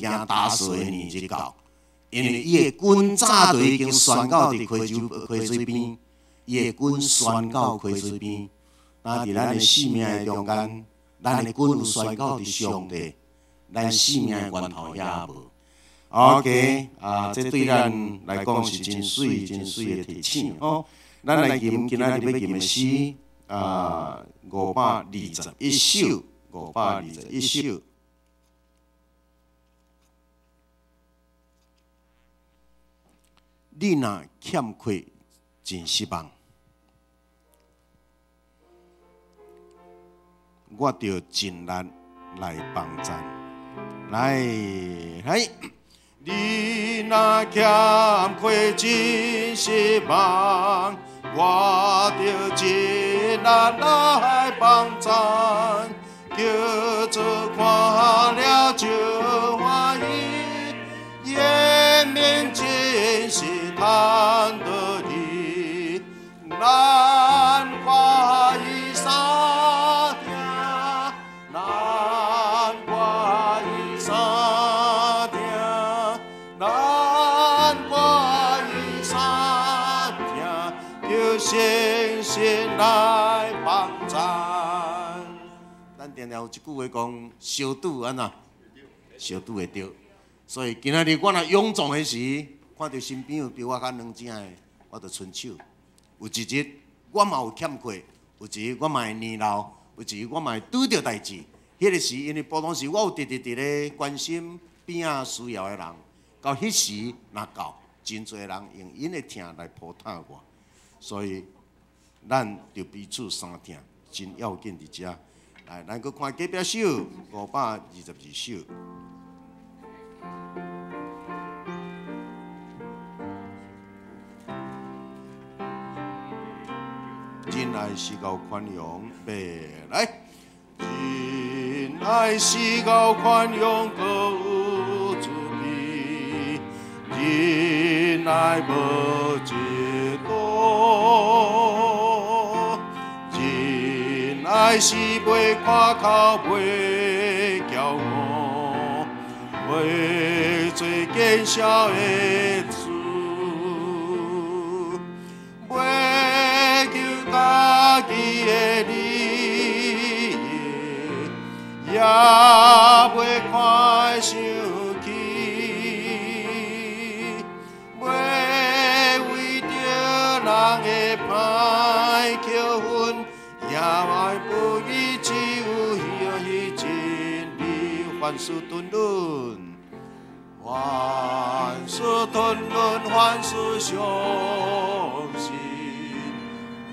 惊打扫的年日到，因為伊的根早就已經懸到佇溪洲溪水邊，伊的根懸到溪水邊。那佇咱的生命的中間，咱的根有懸到佇上帝，咱生命的源頭遐無？OK，啊，這對咱來講是真媠、真媠的提醒吼。咱來吟今仔日欲吟的詩啊，521首，521首。你若欠缺，真失望。我著盡力來幫贊，來，來。你若欠缺真失望，我著盡力來幫贊，叫做看了就歡喜，言明真是貪得意，難怪伊三聽，難怪伊三聽，難怪伊三聽，求聖神來幫贊。咱定定有一句話講，相拄按怎？相拄會著。所以今仔日我若勇壯的時，看著身邊有比我較軟正的，我就伸手。有一日我嘛有欠缺，有一日我嘛會年老，有一日我嘛會拄著代誌。彼个時，因為普通時我有直直佇咧關心邊仔需要的人，到彼時若到，真濟人用𪜶的疼來抱疼我，所以咱著彼此相疼，真要緊佇遮。來，咱閣看隔壁首522首。仁愛是夠寬容，來，仁愛是夠寬容，閣有慈悲，仁愛無嫉妒，仁愛是袂誇口，袂驕傲，袂做見笑的事，袂求家己的利益，也袂看傷氣，袂為著人的歹扣分，也愛不義，只有彼真理，凡事吞忍，凡事吞忍，凡事相信，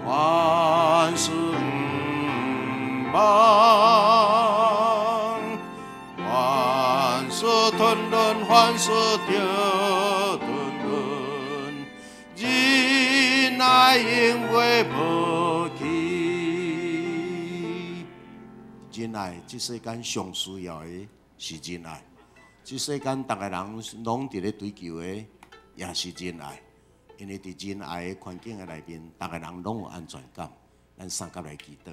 凡事盼望，凡事吞忍，凡事著吞忍，仁愛永袂無去。仁愛，這世間上需要的是仁愛。這世間逐个人攏佇咧追求的，也是仁愛。因為佇仁愛的環境的內面，逐个人攏有安全感。咱三甲來祈禱。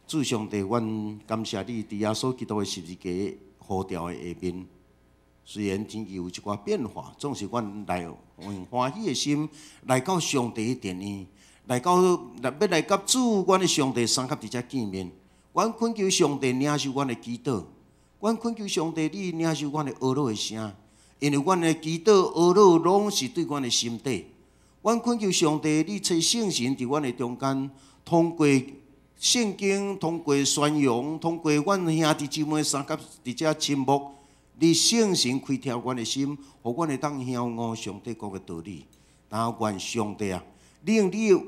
主上帝，阮感謝你，佇耶穌基督的十字架呼召的下面，雖然天氣有一寡變化，總是阮來用歡喜的心來到上帝的殿院，來到欲來佮主阮的上帝相佮佇遮見面。阮懇求上帝領受阮的祈禱，阮懇求上帝你領受阮的哀禱的聲，因為阮的祈禱哀禱攏是對阮的心底。阮懇求上帝你差聖神佇阮的中間，通過聖經，通過宣揚，通過阮兄弟姊妹相佮佇遮親睦，你聖神開拓阮的心，予阮會當曉悟上帝國的道理。然後願上帝啊，你用你的話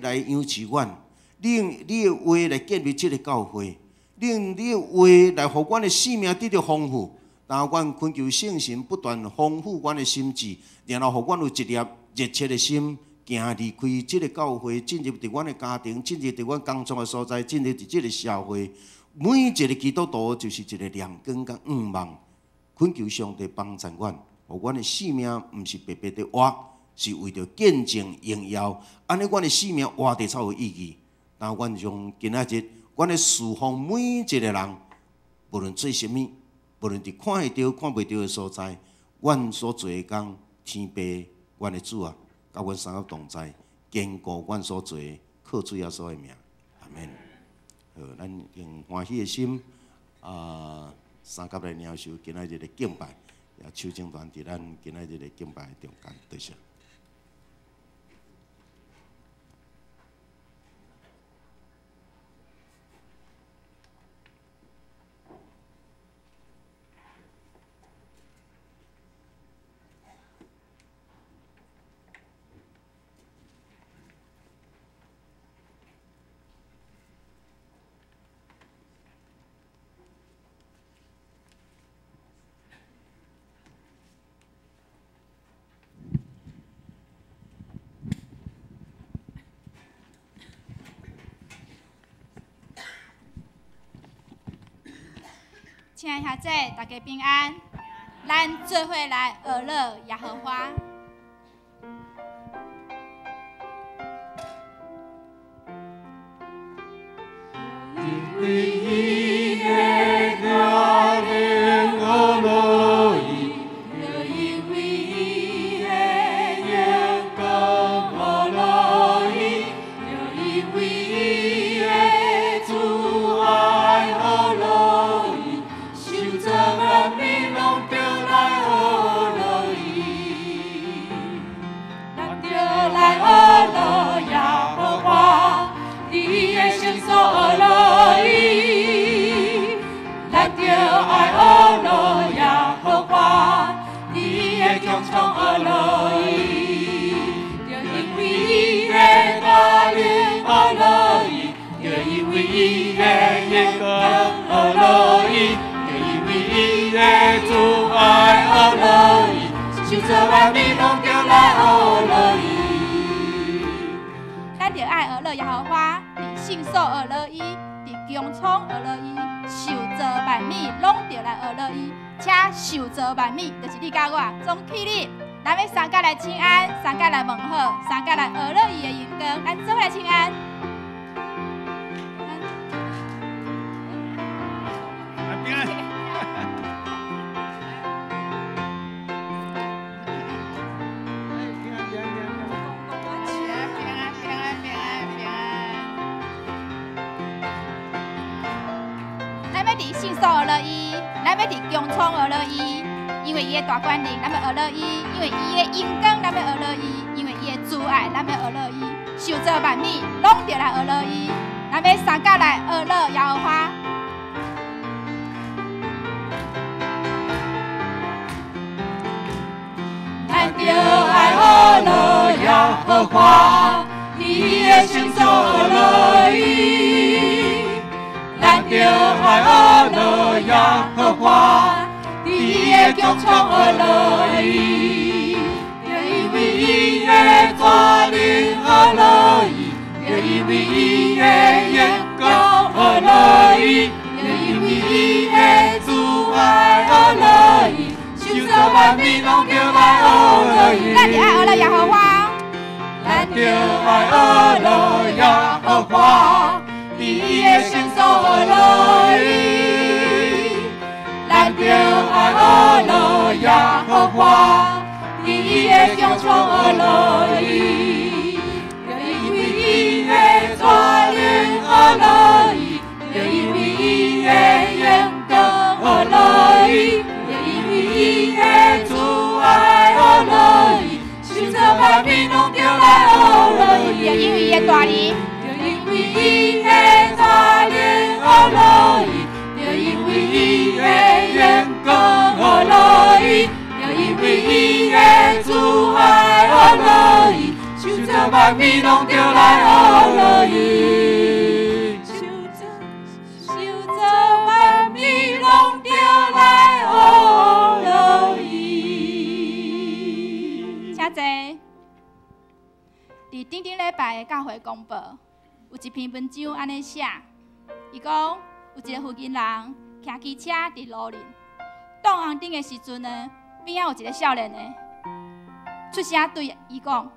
來養持阮，你用你的話來建立這个教會，你用你的話來予阮的生命得著豐富。然後阮懇求聖神不斷豐富阮的心智，然後予阮有一粒熱切的心，行離開這个教會，進入佇阮的家庭，進入佇阮工作的所在，進入佇這个社會。每一个基督徒就是一个亮光佮向望，懇求上帝幫助阮，予阮的生命毋是白白的活，是為著見證榮耀。按呢，阮的生命活得才有意義。那阮將今仔日，阮咧侍奉每一个人，無論做啥物，無論佇看會著、看袂著的所在，阮所做的工，天父，阮的主啊，佮阮三個同在，堅固阮所做的，靠主耶穌的名，阿們。好，咱用歡喜的心，三佮來領受今仔日的敬拜，也手證團佇咱今仔日的敬拜中間，多謝。親愛兄弟，大家平安。咱做伙來學樂耶和華。因為伊的大能學樂伊，因為伊的榮光學樂伊，因為伊的慈愛學樂伊，受造萬物攏著來學樂伊，咱著來學樂耶和華，伊的聖所學樂伊，咱著愛學樂耶和華，伊的強壯學樂伊，著因為伊的大能學樂伊，著因為伊的榮光學樂伊，著因為伊的慈愛學樂伊，受造萬物攏著來學樂伊。咱著愛學樂耶和華，佇聖所學樂伊，佇穹蒼學樂伊，受造萬物攏著來學樂伊，請受造萬物，就是你佮我，總起立，咱欲三佮來請安，三佮來問好，三佮來學樂伊的榮光，咱做伙來請安。來平安。平安平安平安。平安平安平安平安。咱欲佇聖所學樂伊，咱欲佇穹蒼學樂伊，因為伊的大權能，咱欲學樂伊；因為伊的榮光，咱欲學樂伊；因為伊的慈愛，咱欲學樂伊。受造萬物攏著來學樂伊，咱欲三佮來學樂耶和華。咱著愛學樂耶和華，伊的聖所學樂伊。咱著愛學樂耶和華，伊的強壯學樂伊。著因為伊的大能學樂伊，著因為伊的榮光學樂伊，著因為伊的慈愛學樂伊，受造萬物攏著來學樂伊。咱著愛學樂耶和華，咱著愛學樂耶和華，伊的聖所學樂伊。咱著愛學樂耶和華，伊的強壯學樂伊。著因為伊的大能學樂伊，著因為伊的榮光學樂伊，著因為伊的慈愛學樂伊，受造萬物攏著來學樂伊。著因為伊的大能，著因為伊的大能學樂伊，著因為伊的榮光學樂伊，著因為伊的慈愛學樂伊，受造萬物攏著來學樂伊。受造萬物攏著來學樂伊。請坐。佇頂頂禮拜的教會公報，有一篇文章按呢寫，伊講有一個福建人騎機車佇路面，擋紅燈的時陣呢，邊仔有一個少年的出聲對伊講：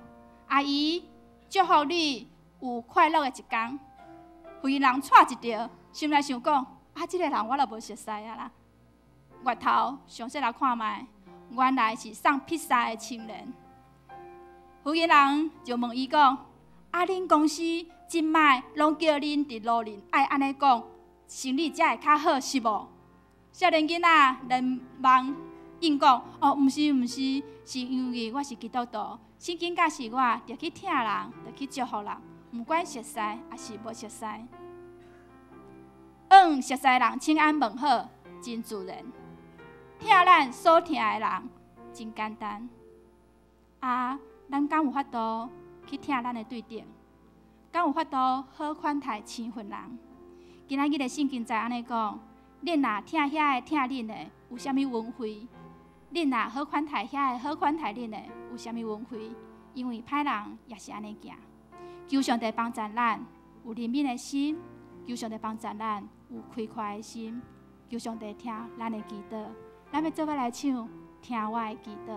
阿姨，祝福你有快樂的一天。福建人掣一著，心內想講：啊，這個人我都無熟似啊啦，月头详细来看覓，原來是送披薩的青年。負責人就問伊講：啊，恁公司這擺攏叫恁佇路面愛按呢講，生意才會較好，是無？少年囡仔連忙應講：哦，毋是毋是，是因為我是基督徒，聖經教示我，著去疼人，著去祝福人，毋管熟似抑是無熟似。向熟似人請安問好，真自然；疼咱所疼的人，真簡單。啊，咱敢有法度去疼咱的對等？敢有法度好款待生份人？今仔日的聖經在按呢講：恁若疼遐个疼恁的，有啥物恩惠？恁若好款待遐個好款待恁的，有啥物恩惠？因為歹人也是按呢行。求上帝幫助咱有憐憫的心，求上帝幫助咱有開闊的心，求上帝聽咱的祈禱。咱欲做伙來唱，聽我的祈禱。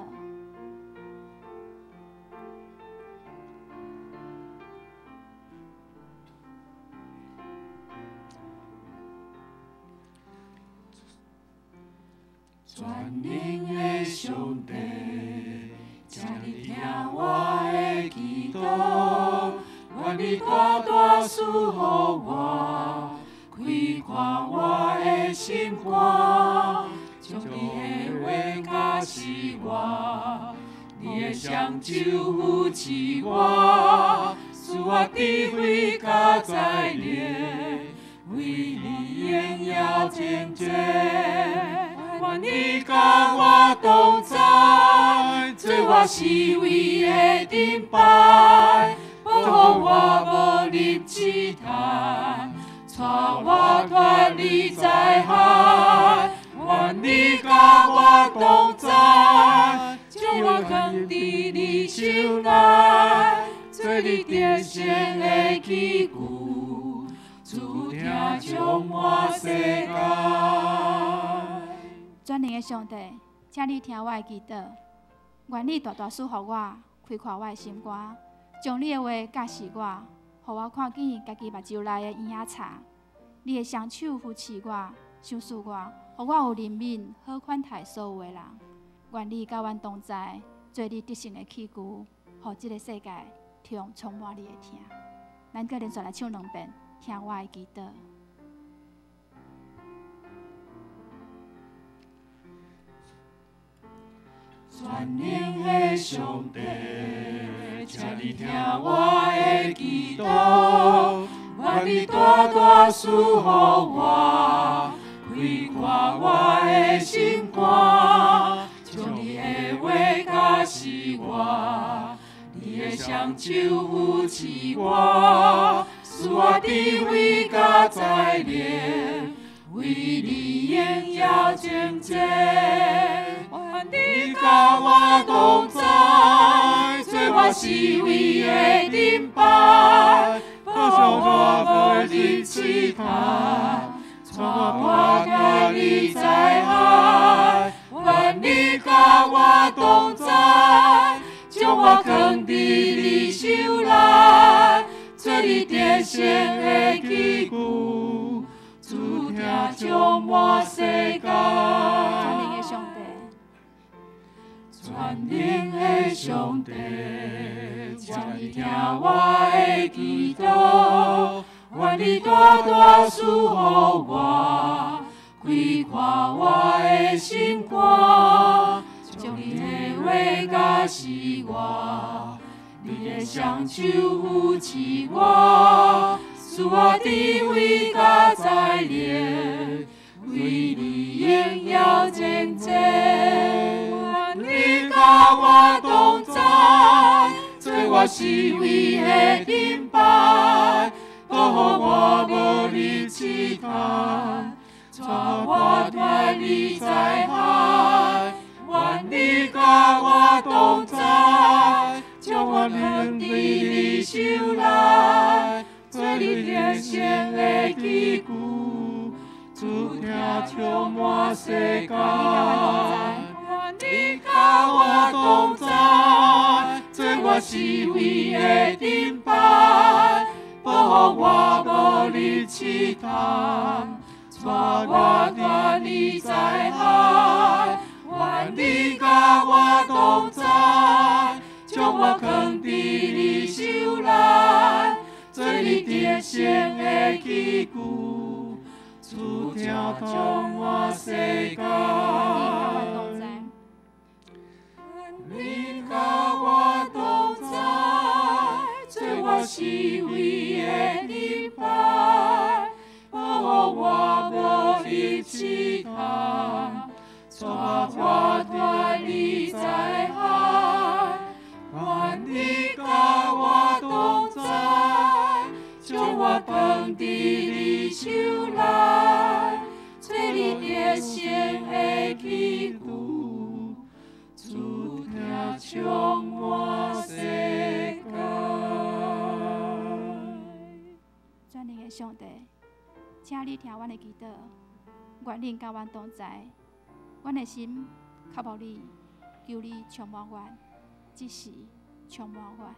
全能的上帝，請你聽我的祈禱，願你大大賜予我，開闊我的心肝，將你的話教示我，你的雙手扶持我，賜我智慧佮才能，為你榮耀前進。願你佮我同在，做我四圍的盾牌，保護我無入試探，帶我脫離災害。願你佮我同在，將我囥佇你手內，做你得勝的器具，主疼充滿世界。全能的上帝，請你聽我的祈禱，願你大大賜予我，開闊我的心肝，將你的話教示我，予我看見家己目睭內的嬰仔柴。你的雙手扶持我，賞賜我，予我有憐憫，好款待所有的人。願你佮阮同在，做你得勝的器具，予這个世界充滿你的疼。咱閣連續來唱兩遍，聽我的祈禱。全能的上帝，請你聽我的祈禱，願你大大賜予我，開闊我的心肝，將你的話教示我，你的雙手扶持我，賜我智慧佮才能，為你榮耀前進。願你佮我同在，做我四圍的盾牌，保護我無入試探，帶我脫離災害。願你佮我同在，將我囥佇你手內，做你得勝的器具，主疼充滿世界。全能的上帝，全能的上帝，請你聽我的祈禱，願你大大賜予我，開闊我的心肝，將你的話教示我，你的雙手扶持我，賜我智慧佮才能，為你榮耀前進。願你佮我同在，做我四圍的盾牌，保護我無入試探，帶我脫離災害。願你佮我同在，將我囥佇你手內，做你得勝的器具，主疼充滿世界。願你佮我同在，做我四圍的盾牌，保護我無入試探，帶我脫離災害。愿你佮我同在，将我囥伫你手内，做你得胜的器具，赐疼充满世界。你佮我同在，做我四围的盾牌，保护我无入试探，带我脱离灾害。愿你佮我同在，将我放伫你手内，做你得胜的器具，赐疼充满世界。全能的上帝，请你听阮的祈祷，愿恁佮阮同在，阮的心渴慕你，求你充满阮，这时充满阮。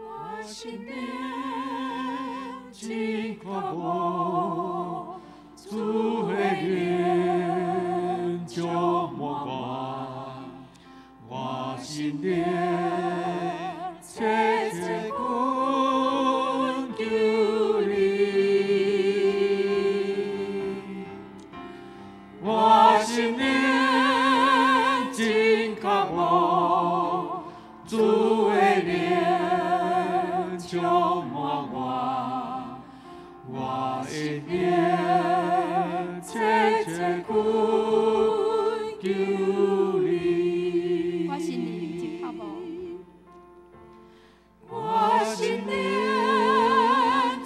我心灵真渴慕，主的灵充满我，我心灵切切恳求你，我心灵真渴慕，主的灵充满我，我的灵切切恳求你。我心灵真渴慕，我心灵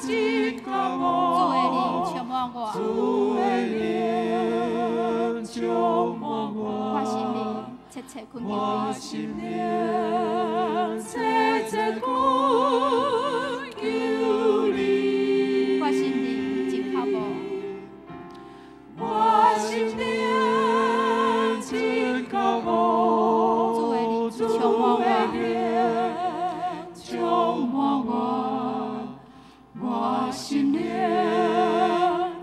真渴慕，主的灵充满我，主的灵充满我，我心灵切切恳求我你。心灵切切恳求你。我心灵真渴慕，我心灵真渴慕，主的灵充满我，充满我，我心灵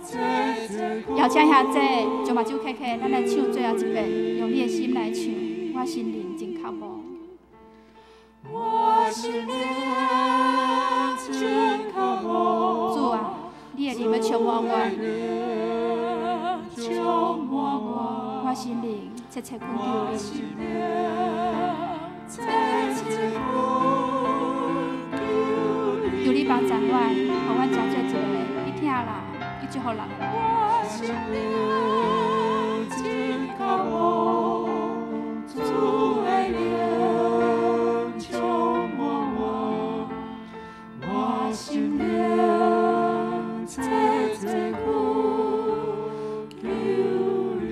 切切邀请兄弟将目睭开开，咱来唱最後一遍，用你的心來唱。我心靈真渴慕，我心靈真渴慕，主啊，你的靈欲充滿我，充滿我，我心靈切切懇求你。我心靈切切懇求你。求你幫助阮，予阮成做一個去疼人、去祝福人的人。我心靈真渴慕，主的靈充滿我，我心靈切切懇求你。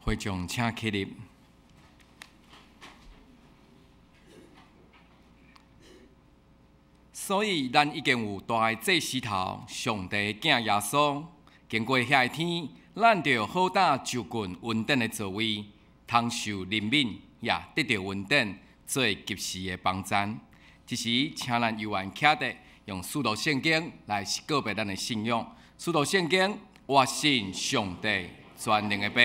会众请起立。所以，咱已經有大的祭司頭，上帝的囝耶穌，經過遐个天，咱就好膽就近恩典的座位，通受憐憫，也得著恩典，做及時的幫贊。這時，請咱猶原徛佇，用使徒聖經來告白咱的信仰。使徒聖經，我信上帝全能的父，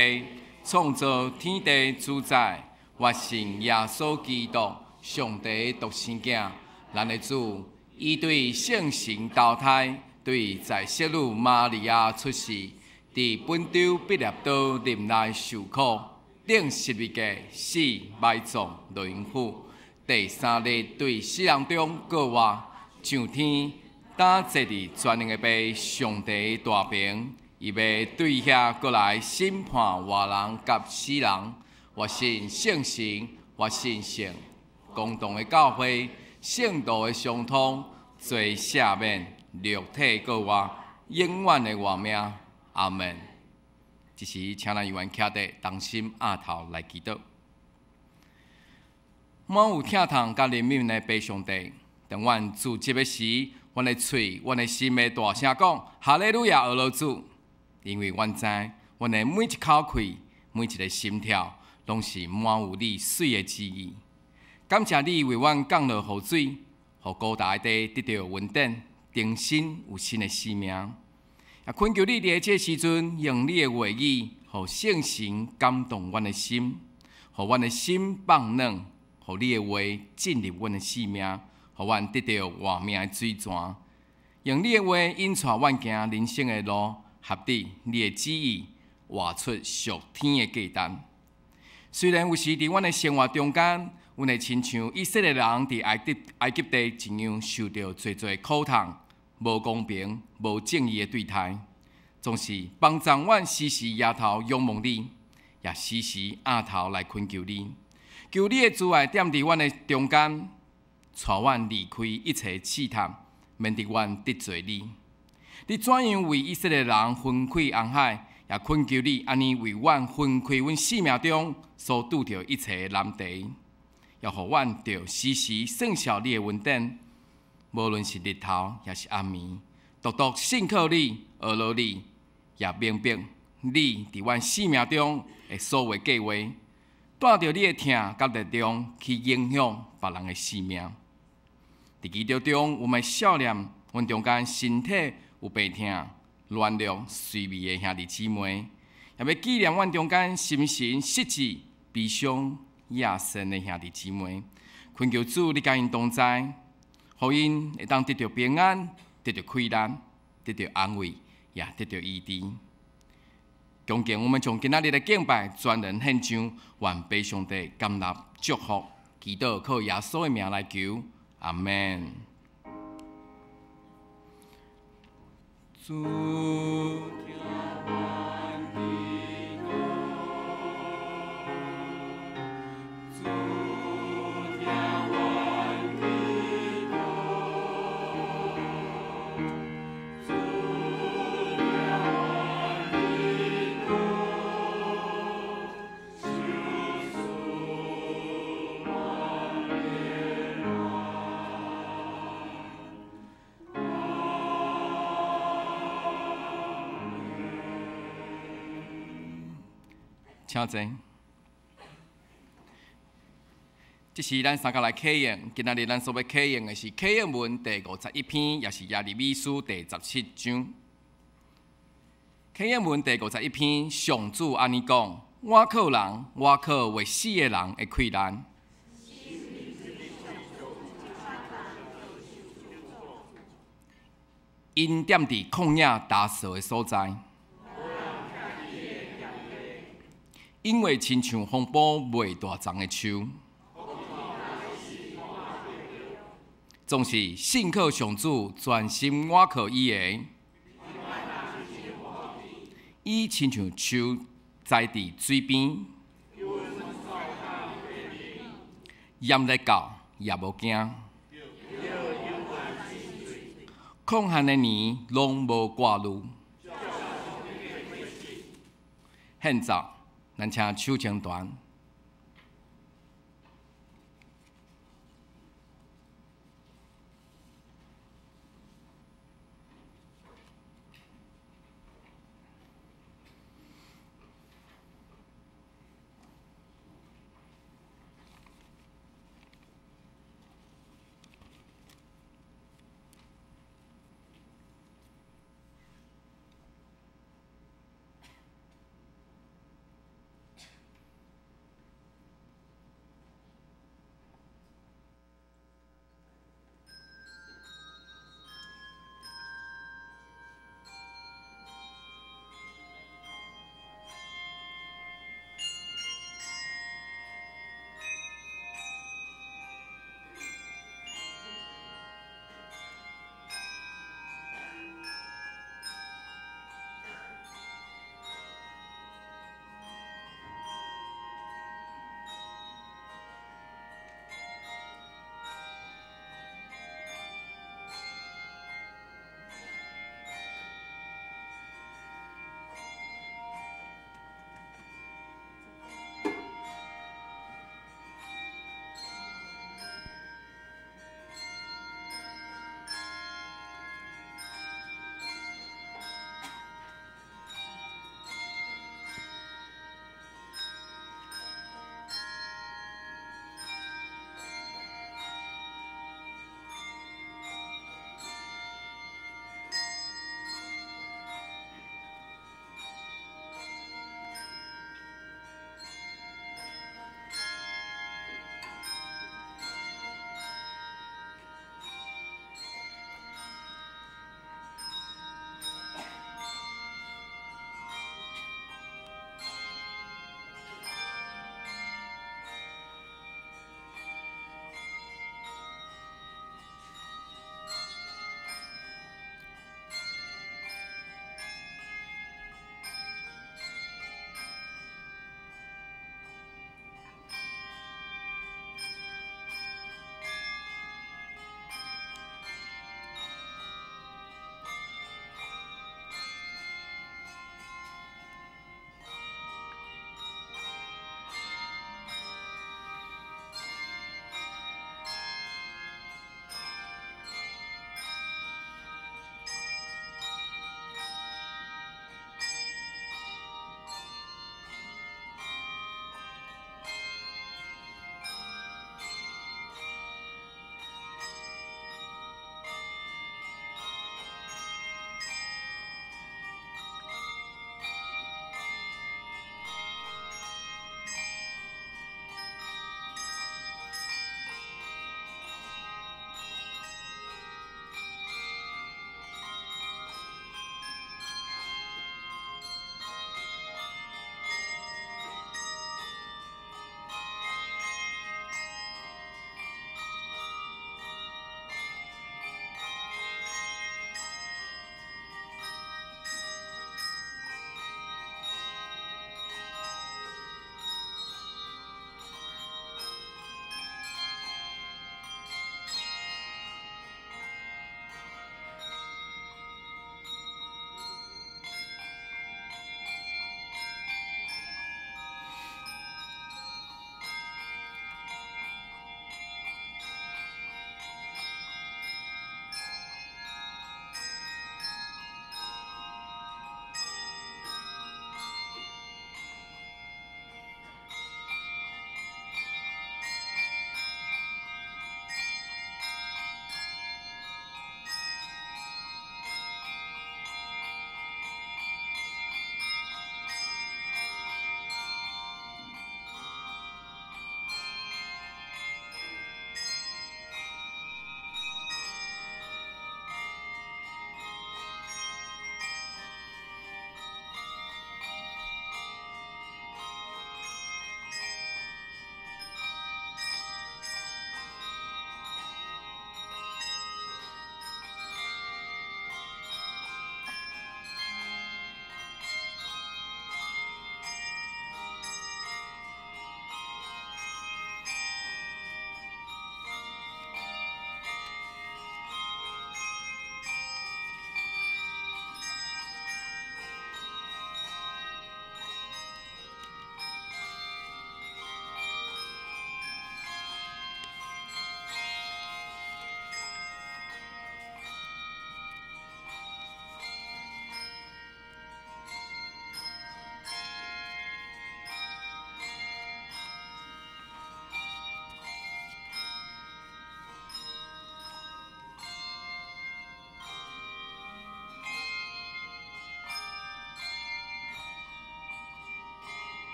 創造天地主宰，我信耶穌基督，上帝的獨生囝，咱的主，伊對聖神投胎，對在聖女瑪利亞出世，佇本丟彼拉多任內受苦，釘十字架死埋葬落陰府，第三日對死人中復活，上天，擔坐佇全能的父上帝的大爿。伊欲對遐閣來審判活人佮死人。我信聖神，我信聖公同的教會，聖徒的相通，罪赦免，肉體閣活，永遠的活命。阿門。這時，請咱猶原徛佇同心徼頭來祈禱。滿有疼痛佮憐憫的父上帝，當阮聚集的時，阮的喙、阮的心會大聲講：哈利路亞，阿羅主！因為阮知，阮的每一口氣、每一個心跳，攏是滿有你媠的旨意。感謝你為阮降落雨水，予高大的地得著恩典，重新有新的生命。也懇求你佇這個時陣，用你的話語，予聖神感動阮的心，予阮的心放軟，予你的話進入阮的生命，予阮得著活命的水泉。用你的話引帶阮行人生的路，合佇你的旨意，活出屬天的價值。雖然有時佇阮的生活中間，阮會親像以色列人佇埃及地一樣，受著濟濟苦痛、無公平、無正義的對待，總是幫助阮時時抬頭仰望你，也時時徼頭來懇求你，求你的慈愛踮佇阮的中間，帶阮離開一切試探，免得阮得罪你。你怎樣為以色列人分開紅海，也懇求你按呢為阮分開阮生命中所拄著一切難題，也予阮著時時算數你的恩典，無論是日頭抑是暗暝，獨獨信靠你、學落你，也明白你佇阮生命中的所有計劃，帶著你的疼佮力量去影響別人的生命。佇祈禱中，阮會想念阮中間身體有病痛、軟弱、衰微的兄弟姊妹，也欲紀念阮中間心神失志、悲傷、野心的兄弟姊妹，懇求主你佮𪜶同在，予𪜶會當得著平安，得著氣力，得著安慰，也得著醫治。恭敬我們將今仔日的敬拜全然獻上，願父上帝甘納祝福，祈禱靠耶穌的名來求，阿們。主聽阮祈禱，主聽阮祈禱，主聽阮祈禱，求恕阮的請坐。這是咱三個來啟應，今仔日咱所欲啟應的是啟應文第51篇，也是耶利米書第17章。啟應文第五十一篇，上主按呢講：倚靠人，倚靠會死的人的氣力。𪜶踮佇曠野焦燥的所在。因為親像風暴袂大叢的樹，總是信靠上主，專心倚靠伊的。伊親像樹栽佇水邊，炎熱到也無驚，曠旱的年攏無掛慮。獻奏，咱請手槍團。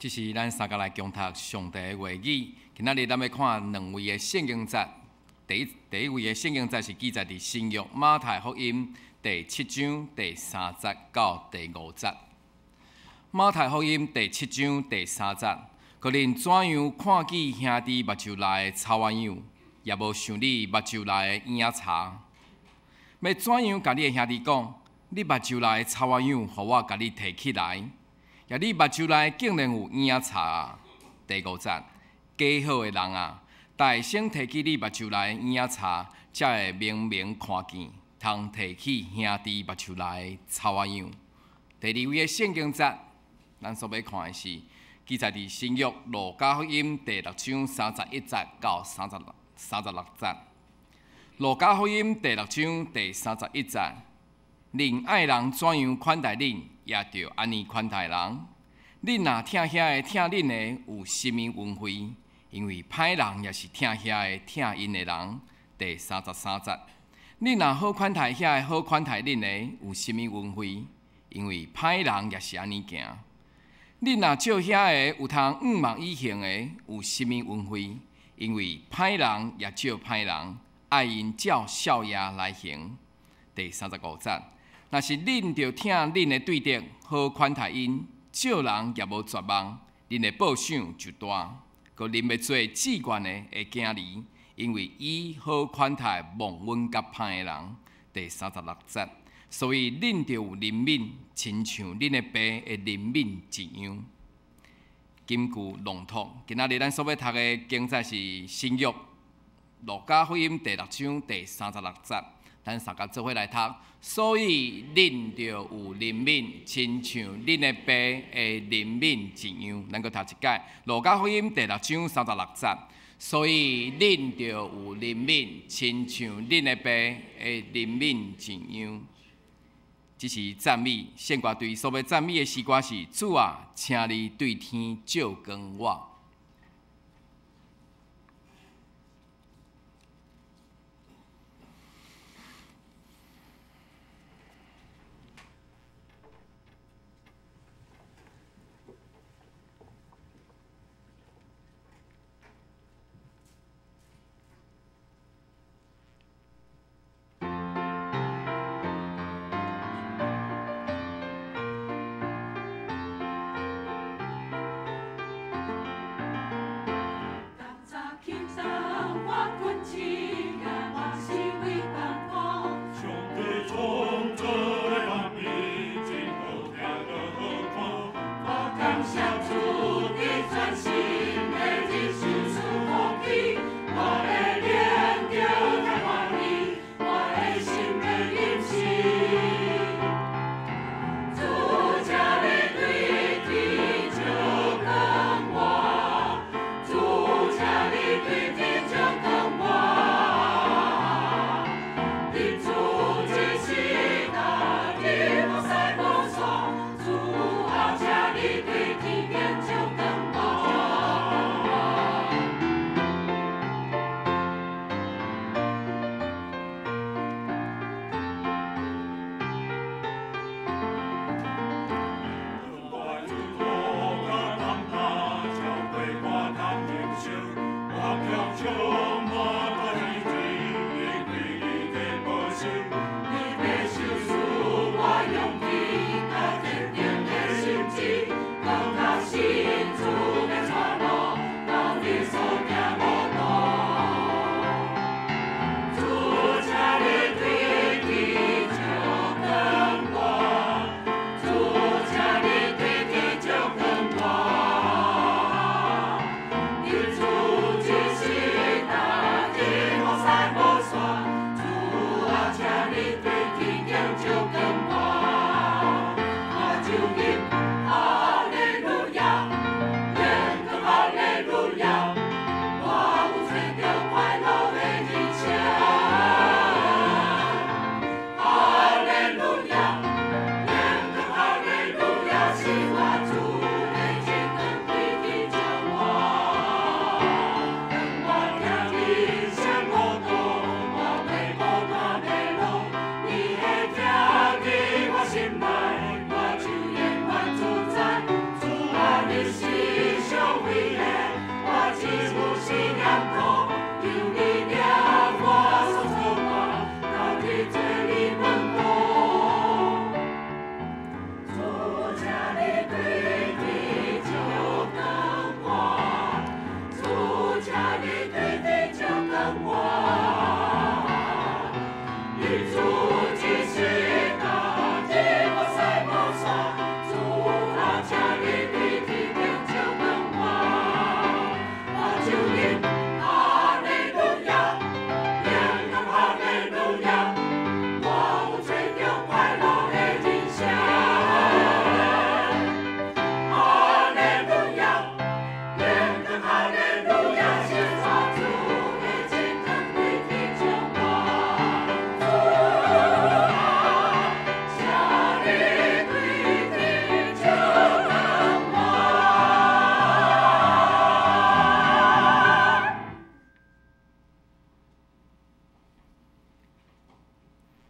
這是咱三個來共讀上帝的話語。今仔日咱欲看兩位的聖經節。第一位的聖經節是記載佇新約馬太福音第七章第三節到第五節。馬太福音第七章第三節，閣恁怎樣看見兄弟目睭內的草仔樣，也無想你目睭內的影柴？欲怎樣共你的兄弟講，你目睭內的草仔樣，予我共你提起來？也你目睭內竟然有影柴啊！第五節，假好的人啊，得先提起你目睭內的影柴，才會明明看見，通提起兄弟目睭內的草仔樣。第二位的聖經節，咱所欲看的是記載佇新約路加福音第六章31節到36節。路加福音第六章第三十一節，恁愛人怎樣款待恁，也著按呢款待人。恁若疼遐个疼恁的，有啥物恩惠？因為歹人也是疼遐个疼𪜶的人。第三十三節，恁若好款待遐個好款待恁的，有啥物恩惠？因為歹人也是按呢行。恁若借遐個有通向望以行的，有啥物恩惠？因為歹人也借歹人，愛𪜶照數額來還。第三十五節，若是恁著疼恁的對敵，好款待𪜶，借人也無絕望，恁的報賞就大。閣恁欲做志願的會行離，因為伊好款待忘恩佮歹的人。第三十六節，所以恁著有憐憫，親像恁的爸會憐憫一樣。金句朗讀，今仔日咱所欲讀的經節是新約路加福音第六章第三十六節，咱三個做伙來讀。所以恁著有憐憫，親像恁的爸會憐憫一樣。咱閣讀一擺，路加福音第六章三十六節。所以恁著有憐憫，親像恁的爸會憐憫一樣。這是讚美，聖歌隊所欲讚美的詩歌是：主啊，請你對天照光我。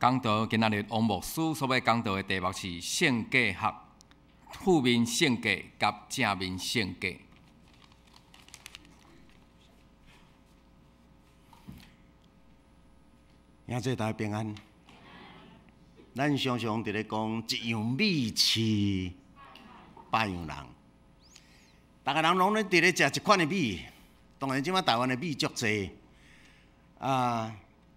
講道今仔日王牧師所欲講道的題目是性格學、負面性格佮正面性格。兄弟大家平安。咱常常佇咧講一樣米飼百樣人，逐个人攏咧佇咧食一款的米。當然，這擺台灣的米足濟啊，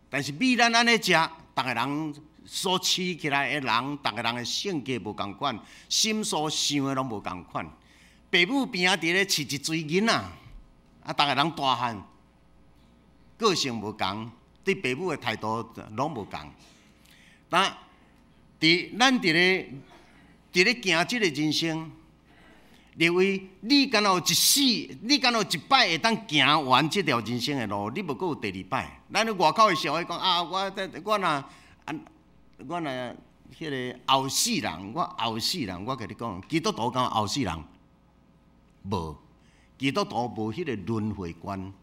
但是米咱按呢食，逐个人所飼起來的人，逐个人的性格無仝款，心所想的攏無仝款。爸母邊仔佇咧飼一堆囡仔，啊，逐个人大漢，個性無仝，對爸母的態度攏無仝。但佇咱佇咧行這个人生，認為你敢若有一世，你敢若有一擺會當行完這條人生的路，你無閣有第二擺。咱咧外口的社會講啊，我若彼个後世人，我後世人，我共你講，基督徒敢有後世人？無，基督徒無彼个輪迴觀。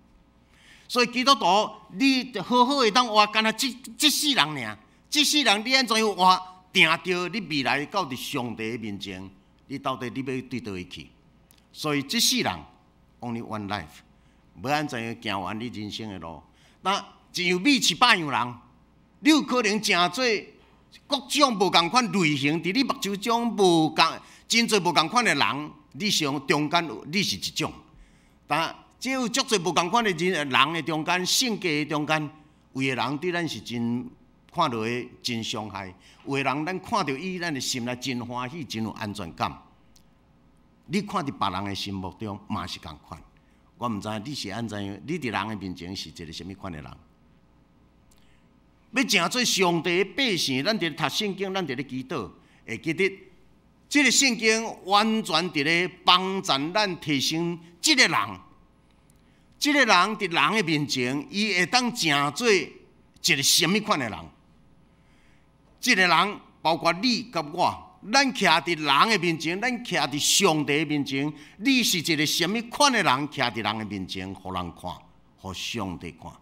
所以基督徒，你好好會當活，干焦這世人爾。這世人你按怎樣活，定著你未來到佇上帝的面前，你到底你欲對佗位去？所以這世人 only one life，欲按怎樣行完你人生的路？那一樣米飼百樣人，你有可能成做各種無仝款類型，佇你目睭中無仝真濟無仝款的人，你上中間你是一種。但這有足濟無仝款的人人的中間，性格的中間，有的人對咱是真看落去真傷害，有的人咱看著伊，咱的心內真歡喜，真有安全感。你看佇別人的心目中嘛是仝款，我毋知你是按怎樣，你佇人的面前是一个啥物款的人？欲成做上帝的百姓，咱佇咧讀聖經，咱佇咧祈禱，會記得這个聖經完全佇咧幫助咱提升這个人。這个人佇人的面前，伊會當成做一个啥物款的人？這个人包括你佮我，咱徛佇人的面前，咱徛佇上帝的面前，你是一个啥物款的人？徛佇人的面前，予人看，予上帝看。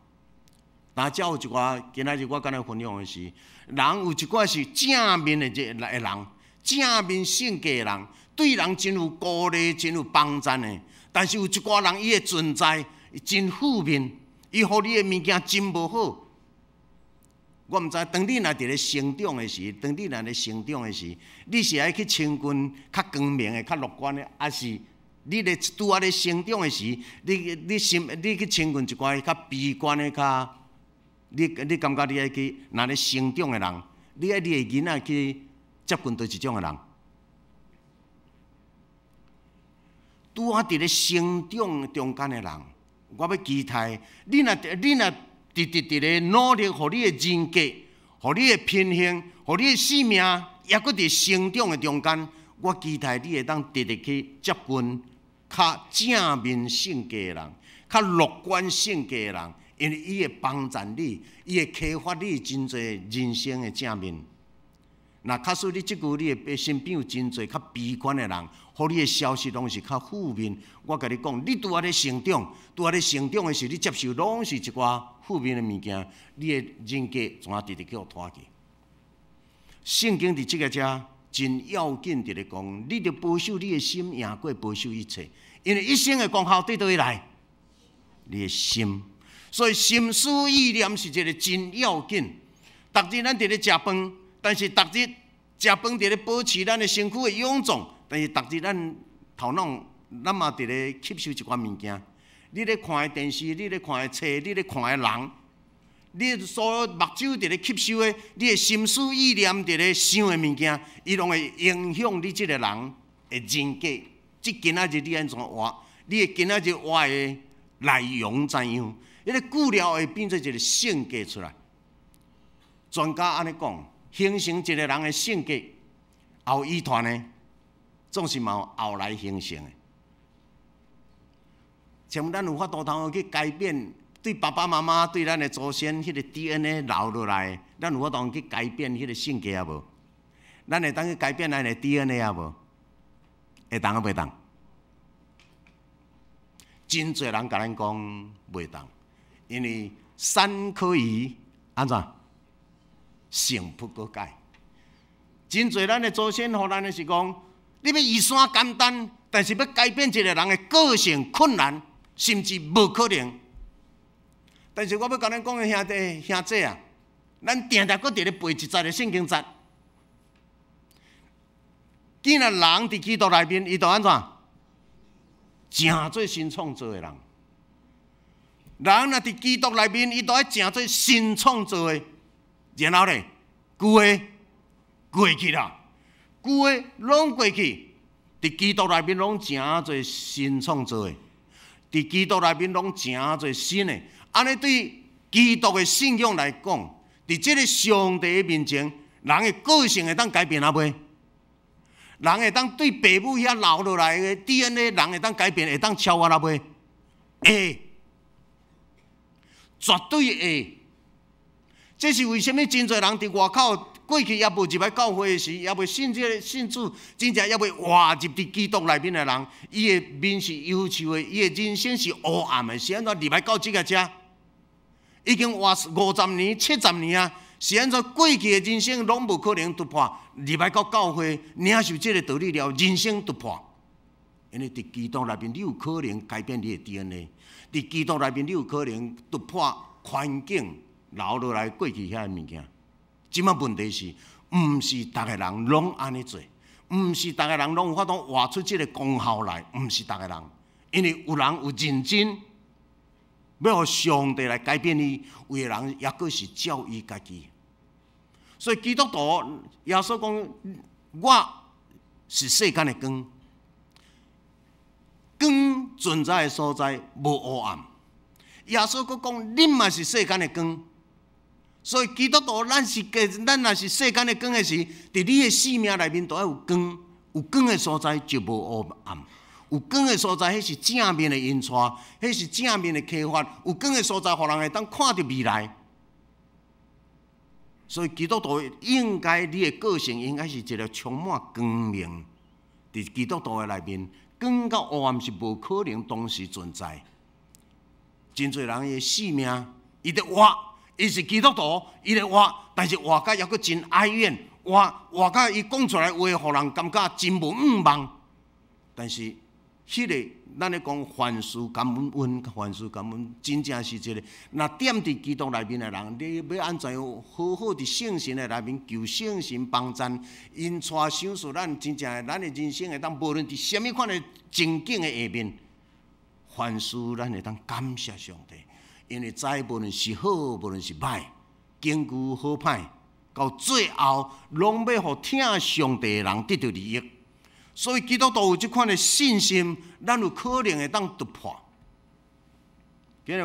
但遮有一寡，今仔日我敢若分享的是，人有一寡是正面的這个人，正面性格的人，對人真有鼓勵，真有幫贊的。但是有一寡人，伊的存在真負面，伊予你的物件真無好。我毋知，當你若佇咧成長的時，當你若咧成長的時，你是愛去親近較光明的、較樂觀的，抑是你咧拄仔咧成長的時，你去親近一寡較悲觀的、較你感覺你愛去若咧成長的人，你愛你的囡仔去接近佗一種的人？拄仔佇咧成長中間的人，我欲期待你若直直佇咧努力，予你的人格，予你的品行，予你的生命，猶閣佇成長的中間，我期待你會當直直去接近較正面性格的人，較樂觀性格的人，因為伊會幫助你，伊會啟發你真濟人生的正面。若假使你這久你的身邊有真濟較悲觀的人，予你的消息攏是較負面。我共你講，你拄仔咧成長，拄仔咧成長的時，你接受攏是一寡負面的物件，你的人格怎啊直直去予拖去？聖經佇這个遮真要緊，佇咧講，你著保守你的心，贏過保守一切，因為一生的功效對佗位來？你的心。所以心思意念是一个真要緊。逐日咱佇咧食飯，但是逐日食飯佇咧保持咱的身軀的臃腫，但是逐日咱頭腦咱嘛佇咧吸收一寡物件。你咧看的電視，你咧看的冊，你咧看的人，你所目睭佇咧吸收的，你的心思意念佇咧想的物件，伊攏會影響你這个人的人格。這今仔日你按怎活？你的今仔日活的內容怎樣？彼个久了會變做一个性格出來。專家按呢講，形成一个人的性格，也有遺傳的，總是嘛有後來形成的。像咱有法度通去改變，對爸爸媽媽、對咱的祖先彼个 DNA 留落來，咱有法度去改變彼个性格啊無？咱會當去改變咱的 DNA 啊無？會當啊袂當？真濟人共咱講袂當，因為山可以按怎？成不閣改。真濟咱的祖先予咱的是講，你欲移山簡單，但是欲改變一個人的個性困難，甚至無可能。但是我欲共恁講的兄弟兄姊啊，咱定定閣佇咧背一節的聖經節。既然人佇基督內面，伊就按怎？成做新創造的人。人若佇基督內面，伊就愛成做新創造的。然後咧，舊的過去啦，舊的攏過去，佇基督內面攏成做新創造的，佇基督內面攏成做新的。按呢對基督的信仰來講，佇這个上帝的面前，人的個性會當改變抑未？人會當對爸母遐留落來的 DNA，人會當改變，會當超越抑未？會，絕對會。這是為啥物真濟人佇外口過去猶無入來教會的時，猶未信這个信主，真正猶未活入佇基督內面的人，伊的面是憂愁的，伊的人生是烏暗的，是按怎入來到這个遮？已經活50年、70年啊！是按怎過去的人生攏無可能突破，入來到教會領受這个道理了，人生突破。因為佇基督內面，你有可能改變你的 DNA；佇基督內面，你有可能突破環境留落來過去遐个物件。這馬問題是，毋是逐个人攏按呢做，毋是逐个人攏有法度活出這个功效來，毋是逐个人，因為有人有認真。欲予上帝來改變伊，有的人猶閣是照伊家己。所以基督徒耶穌講：我是世間的光，光存在的所在無黑暗。耶穌閣講：恁嘛是世間的光。所以基督徒，咱是咱若是世間的光的時，佇你的生命內面都愛有光，有光的所在就無黑暗。有光的所在，彼是正面的引帶，彼是正面的啟發。有光的所在，予人會當看著未來。所以基督徒應該，你的個性應該是一个充滿光明。佇基督徒的內面，光佮黑暗是無可能同時存在。真濟人的生命，伊佇活，伊是基督徒，伊佇活，但是活甲猶閣真哀怨，活活甲伊講出來話，予人感覺真無向望。但是，彼个咱咧講凡事感恩，凡事感恩，真正是一个。若踮佇基督內面的人，你欲按怎樣好好佇聖神的內面求聖神幫贊，引帶賞賜咱真正咱的人生會當無論佇啥物款的情景的下面，凡事咱會當感謝上帝，因為知無論是好，無論是歹，經過好歹，到最後攏欲予疼上帝的人得著利益。所以基督徒有這款的信心，咱有可能會當突破。今日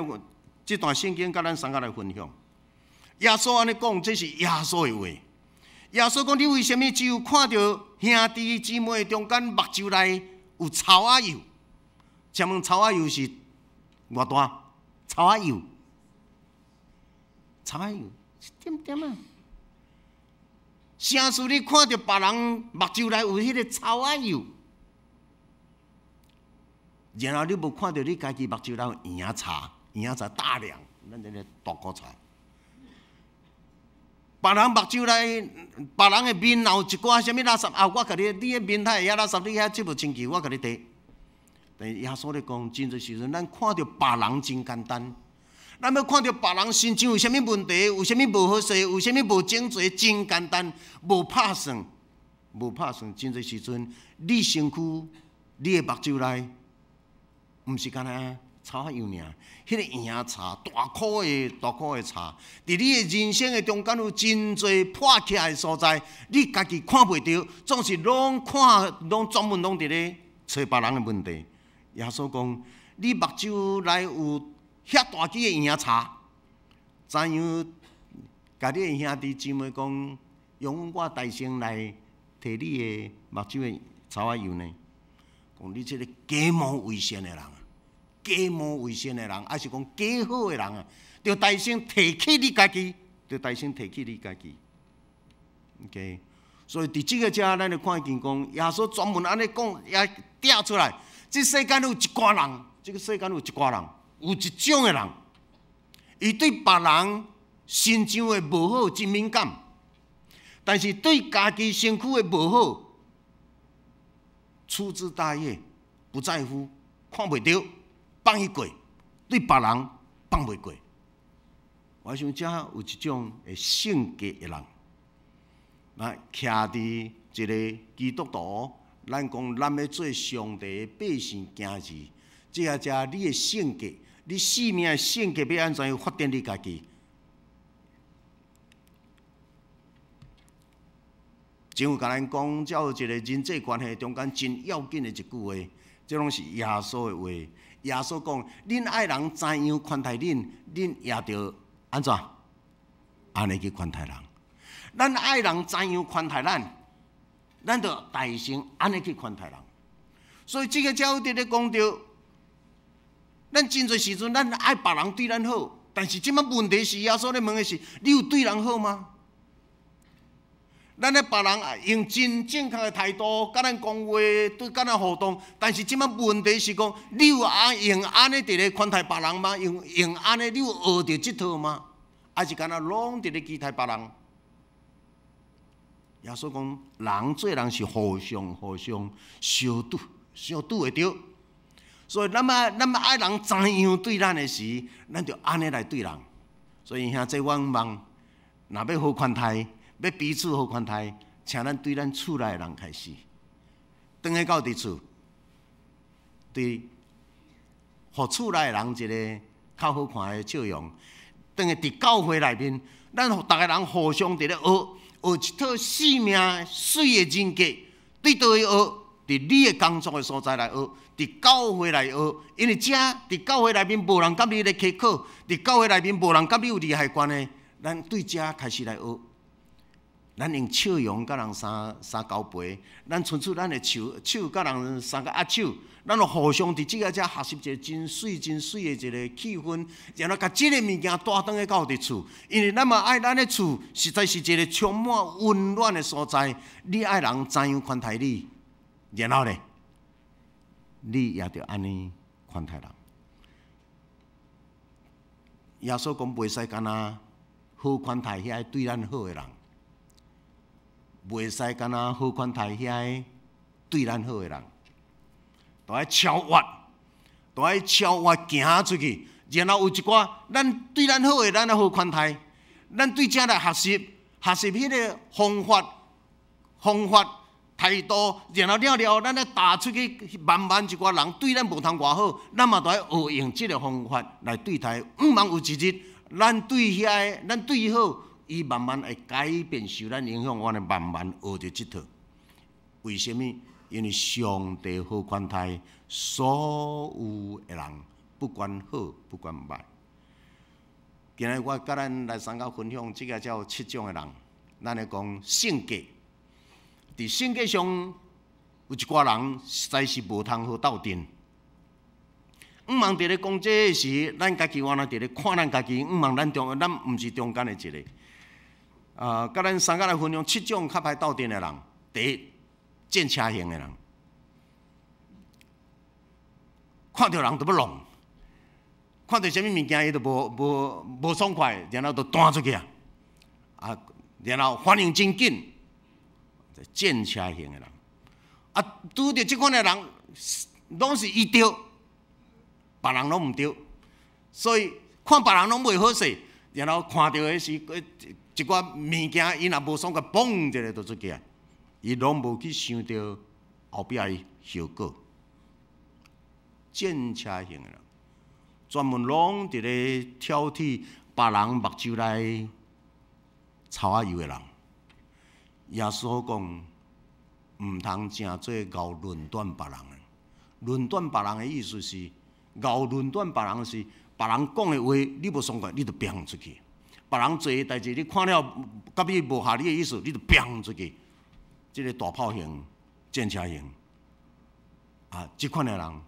這段聖經佮咱三個來分享。耶穌按呢講，這是耶穌的話。耶穌講：你為啥物只有看著兄弟姊妹中間目睭內有草仔幼？請問草仔幼是偌大？草仔幼，草仔幼一點點啊！啥事你看著別人目睭內有彼个草仔幼，然後你無看著你家己目睭內有圓仔柴，圓仔柴大梁，咱這个大骨柴。別人目睭內，別人的面有一寡啥物垃圾啊！我共你，你的面太會曉垃圾，你遐這無清氣，我共你提。但耶穌咧講，真濟時陣，咱看著別人真簡單。咱欲看著別人身上有啥物問題，有啥物無好勢，有啥物無整齊，真簡單，無拍算，無拍算。真濟時陣，你身軀、你的目睭內，毋是干焦草仔幼爾，彼个圓柴，大箍的、大箍的柴，佇你的人生的中間有真濟破起來的所在，你家己看袂著，總是攏看，攏專門攏佇咧揣別人的問題。耶穌講，你目睭內有遐大支的圓柴，怎樣共你的兄弟姊妹講，用我代先來提你的目睭的草仔幼呢？講你這个假冒為善的人，假冒為善的人，抑是講假好的人啊，著代先提起你家己，著代先提起你家己。OK，所以佇這个遮，咱就看見講，耶穌專門按呢講，也摘出來。這世間有一寡人，這个世間有一寡人，有一種的人，伊對別人身上的無好真敏感。但是對家己身軀的無好，粗枝大葉，不在乎，看袂著，放伊過，對別人放袂過。我想遮有一種的性格的人，來徛佇一個基督徒，咱講咱欲做上帝的百姓囝兒，這个遮你的性格，你生命的性格欲按怎樣發展你家己？前有共咱講，遮有一個人際關係中間真要緊的一句話，這攏是耶穌的話。耶穌講：恁愛人怎樣寬待恁，恁也著按怎按呢去寬待人。咱愛人怎樣寬待咱，咱著代先按呢去寬待人。所以這个才有佇咧講著，咱真濟時陣，咱愛別人對咱好，但是這擺問題是耶穌咧問的是：你有對人好嗎？咱咧別人用真正確的態度佮咱講話，對佮咱互動，但是這擺問題是講，你有按用按呢佇咧寬待別人嗎？用按呢，你有學著這套嗎？還是敢若攏佇咧期待別人？耶穌講，人做人是互相互相相拄相拄會著，所以咱愛人怎樣對咱的時，咱就按呢來對人。所以兄弟，我望，若欲好寬待，欲彼此好寬待，請咱對咱厝內的人開始。轉去到佇厝，對，予厝內的人一个較好看的笑容。轉去佇教會內面，咱逐个人互相佇咧學學一套生命媠的人格，對佗位學？佇你的工作的所在來學，佇教會來學，因為遮佇教會內面無人佮你咧開口，佇教會內面無人佮你有利害關係，咱對遮開始來學。咱用笑容佮人相相交陪，咱伸出咱的手手佮人相共握手，咱就互相佇這个遮學習一个真媠真媠的一个氣氛，然後共這个物件帶轉去到佇厝，因為咱嘛愛咱的厝實在是一个充滿溫暖的所在。你愛人怎樣寬待你，然後咧，你也著按呢寬待人。耶穌講袂使干焦好寬待遐个對咱好的人。袂使干焦好寬待遐个對咱好的人，都愛超越，都愛超越行出去。然後有一寡咱對咱好的，咱愛好寬待，咱對遮來學習，學習彼个方法、方法、態度，然後了了，咱咧踏出去，慢慢一寡人對咱無通偌好，咱嘛都愛學用這个方法來對待。毋茫有一日，咱對遐个，咱對伊好。伊慢慢會改變，受咱影響，我呢慢慢學著這套。為啥物？因為上帝好寬待所有的人，不管好，不管䆀。今日我佮咱來參加分享，這个才有七種的人。咱來講性格，佇性格上有一寡人實在是無通好鬥陣。毋茫佇咧講這个時，咱家己原來佇咧看咱家己，毋茫咱中，咱毋是中間的一个。啊，佮咱三个來分享七種較歹鬥陣的人。第一，戰車型的人，看著人就欲弄，看著啥物物件伊就無無無爽快，然後就彈出去啊！啊，然後反應真緊，戰車型的人。啊，拄著這款的人，攏是伊對，別人攏毋對，所以看別人攏袂好勢，然後看著的是一寡物件，伊若無爽快，嘣一下就出去啊！伊攏無去想著後壁的後果。戰車型的人，專門攏佇咧挑剔別人目睭內草仔油的人。耶穌講，毋通成做𠢕論斷別人的。論斷別人的意思是，𠢕論斷別人是別人講的話，你無爽快，你就變出去。別人做的代誌，你看了佮你無合你的意思，你就變出去。這个大炮型、戰車型，啊，這款的人，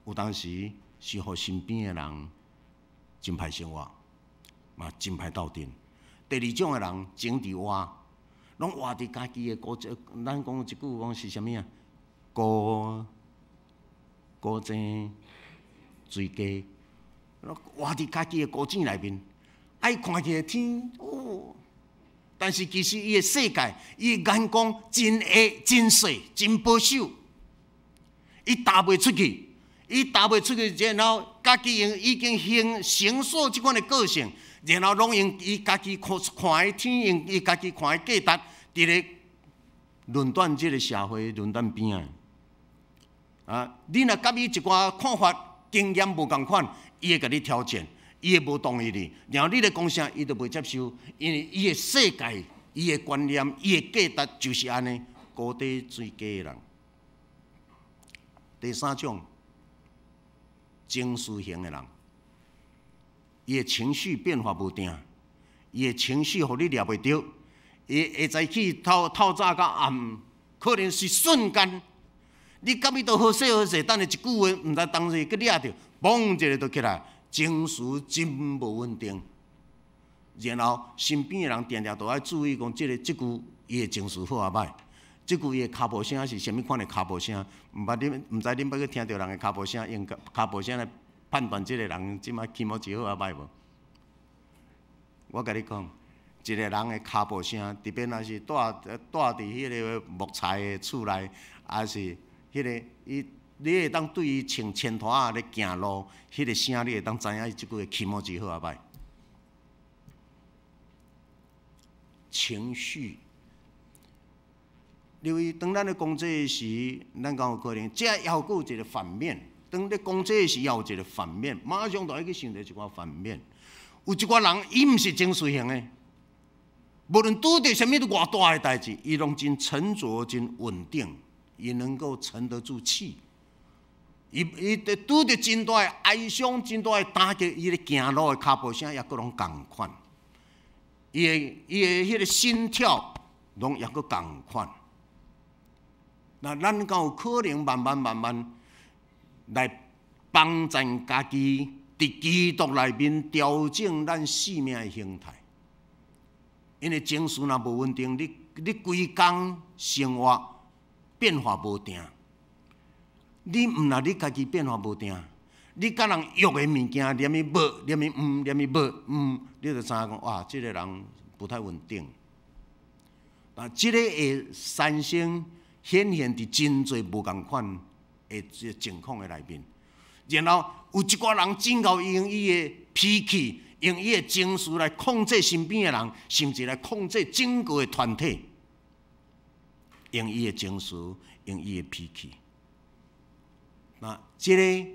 有當時是予身邊的人真歹生活，嘛真歹鬥陣。第二種的人，情佇活，攏活佇家己的孤寂。咱講一句講是啥物啊？孤孤井水雞，活佇家己的孤井內面。愛看起來天哦，但是其實伊的世界，伊的眼光真狹、真細、真保守。伊踏袂出去，伊踏袂出去，然後家己用已經形成塑這款的個性，然後攏用伊家己看看的天，用伊家己看的價值，佇咧論斷這個社會，論斷邊仔。啊，你若佮伊一寡看法、經驗無仝款，伊會共你挑戰，伊會無同意你，然後你咧講啥，伊就袂接受，因為伊的世界、伊的觀念、伊的價值就是按呢，高低最低的人。第三種，情緒型的人，伊的情緒變化無定，伊的情緒予你掠袂著，伊下早起透透早到暗，可能是瞬間，你佮伊都好勢好勢，等下一句話，毋知當時閣掠著，嘣一下就起來，情緒真無穩定。然後身邊的人定定都愛注意講，這個這句伊的情緒好抑䆀。這句伊的跤步聲是啥物款的跤步聲？毋捌恁，毋知恁捌去聽著人的跤步聲，用跤步聲來判斷這個人這馬気持ち好抑䆀無？我共你講，一個人的跤步聲，特別若是蹛蹛佇彼個木材的厝內，抑是彼個伊，你會當對伊穿前拖仔咧行路，彼個聲你會當知影伊這句的気持ち好抑䆀。情緒。因為當咱咧講這个時，咱敢有可能？這抑閣有一個反面。當咧講這个時，抑有一個反面，馬上就愛去想著一寡反面。有一寡人，伊毋是情緒型的，無論拄著啥物偌大的代誌，伊攏真沉着、真穩定，伊能夠沉得住氣。伊伊拄著真大的哀傷、真大的打擊，伊咧行路的跤步聲抑閣攏仝款。伊的伊的彼個心跳攏抑閣仝款。那咱敢有可能慢慢慢慢來幫助家己，佇基督內面調整咱生命的形態？因為情緒若無穩定，你你規工生活變化無定。你毋若你家己變化無定，你佮人約的物件，連伊無，連伊毋，連伊無毋，你就知影講哇，這個人不太穩定。啊，這個會產生顯現佇真濟無仝款的這情況的內面，然後有一寡人真𠢕用伊的脾氣，用伊的情緒來控制身邊的人，甚至來控制整個的團體，用伊的情緒，用伊的脾氣。那這个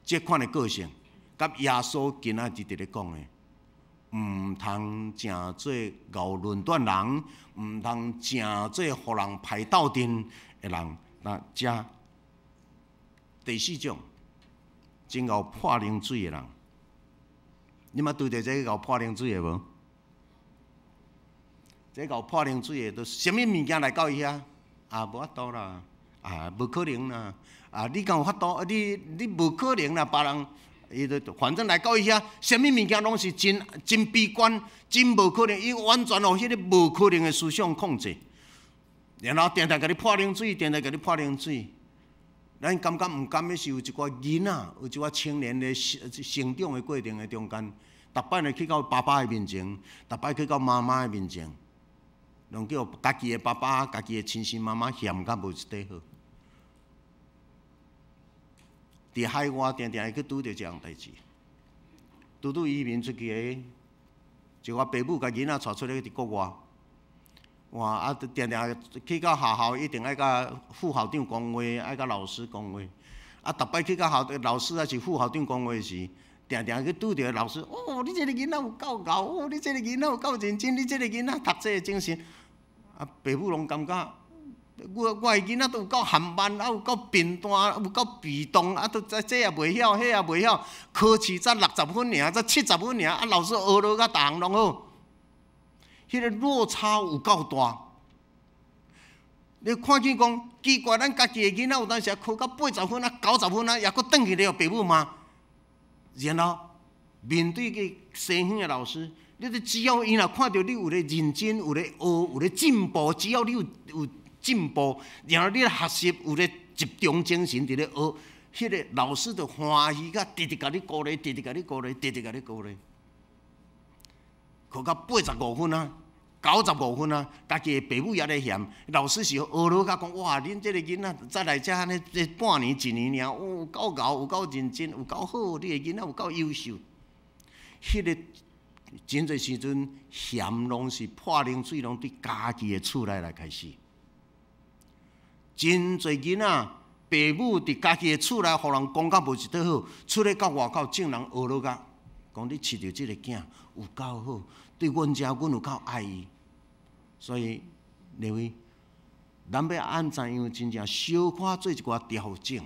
這款的個性，佮耶穌今仔日佇咧講的，毋通成做𠢕論斷人，毋通成做予人排鬥陣的人。那這第四種，真𠢕潑冷水的人，你捌拄著這個𠢕潑冷水的無？這𠢕潑冷水的，都啥物物件來到伊遐？啊，無法度啦，啊，無可能啦，啊，你敢有法度？你你無可能啦，別人。伊就反正來到伊遐，啥物物件攏是真真悲觀，真無可能。伊完全予彼个無可能的思想控制，然後定定共你潑冷水，定定共你潑冷水。咱感覺毋甘的是有一寡囡仔，有一寡青年的成成長的過程的中間，逐擺呢去到爸爸的面前，逐擺去到媽媽的面前，攏叫家己的爸爸、家己的親生媽媽嫌甲無一塊好。佇海外定定會去拄著這項代誌，拄拄移民出去的，一個爸母共囡仔帶出來佇國外，哇！啊，定定去到學校一定愛共副校長講話，愛共老師講話。啊，逐擺去到學老師抑是副校長講話時，定定去拄著老師，哦，你這个囡仔有夠𠢕，哦，你這个囡仔有夠認真，你這个囡仔讀冊的精神，啊，爸母攏感覺。我我的囡仔都有夠含慢，啊有夠貧惰，有夠被動，啊都這這也袂曉，彼也袂曉，考試才60分爾，才70分爾，啊老師學落甲逐項攏好，彼个落差有夠大。你看見講奇怪，咱家己的囡仔有當時考到80分啊、90分啊，抑閣轉去咧予爸母罵，然後面對個西方的老師，你只要伊若看著你有咧認真，有咧學，有咧進步，只要你有有。進步，然後你咧學習有咧集中精神佇咧學，彼个老師就歡喜甲，直直共你鼓勵，直直共你鼓勵，直直共你鼓勵。考到85分啊， 95分啊！家己的爸母也咧嫌，老師是呵咾甲講，哇！恁這个囡仔才來遮按呢，這半年一年爾，有夠𠢕，有夠認真，有夠好，你的囡仔有夠優秀。彼个真濟時陣嫌攏是潑冷水，攏對家己的厝內來開始。真濟囡仔爸母佇家己的厝內，予人講甲無一塊好，出來到外口，眾人呵咾甲講你飼著這个囝有夠好，對阮遮阮有夠愛伊。所以，兩位，咱欲按怎樣真正小可做一寡調整，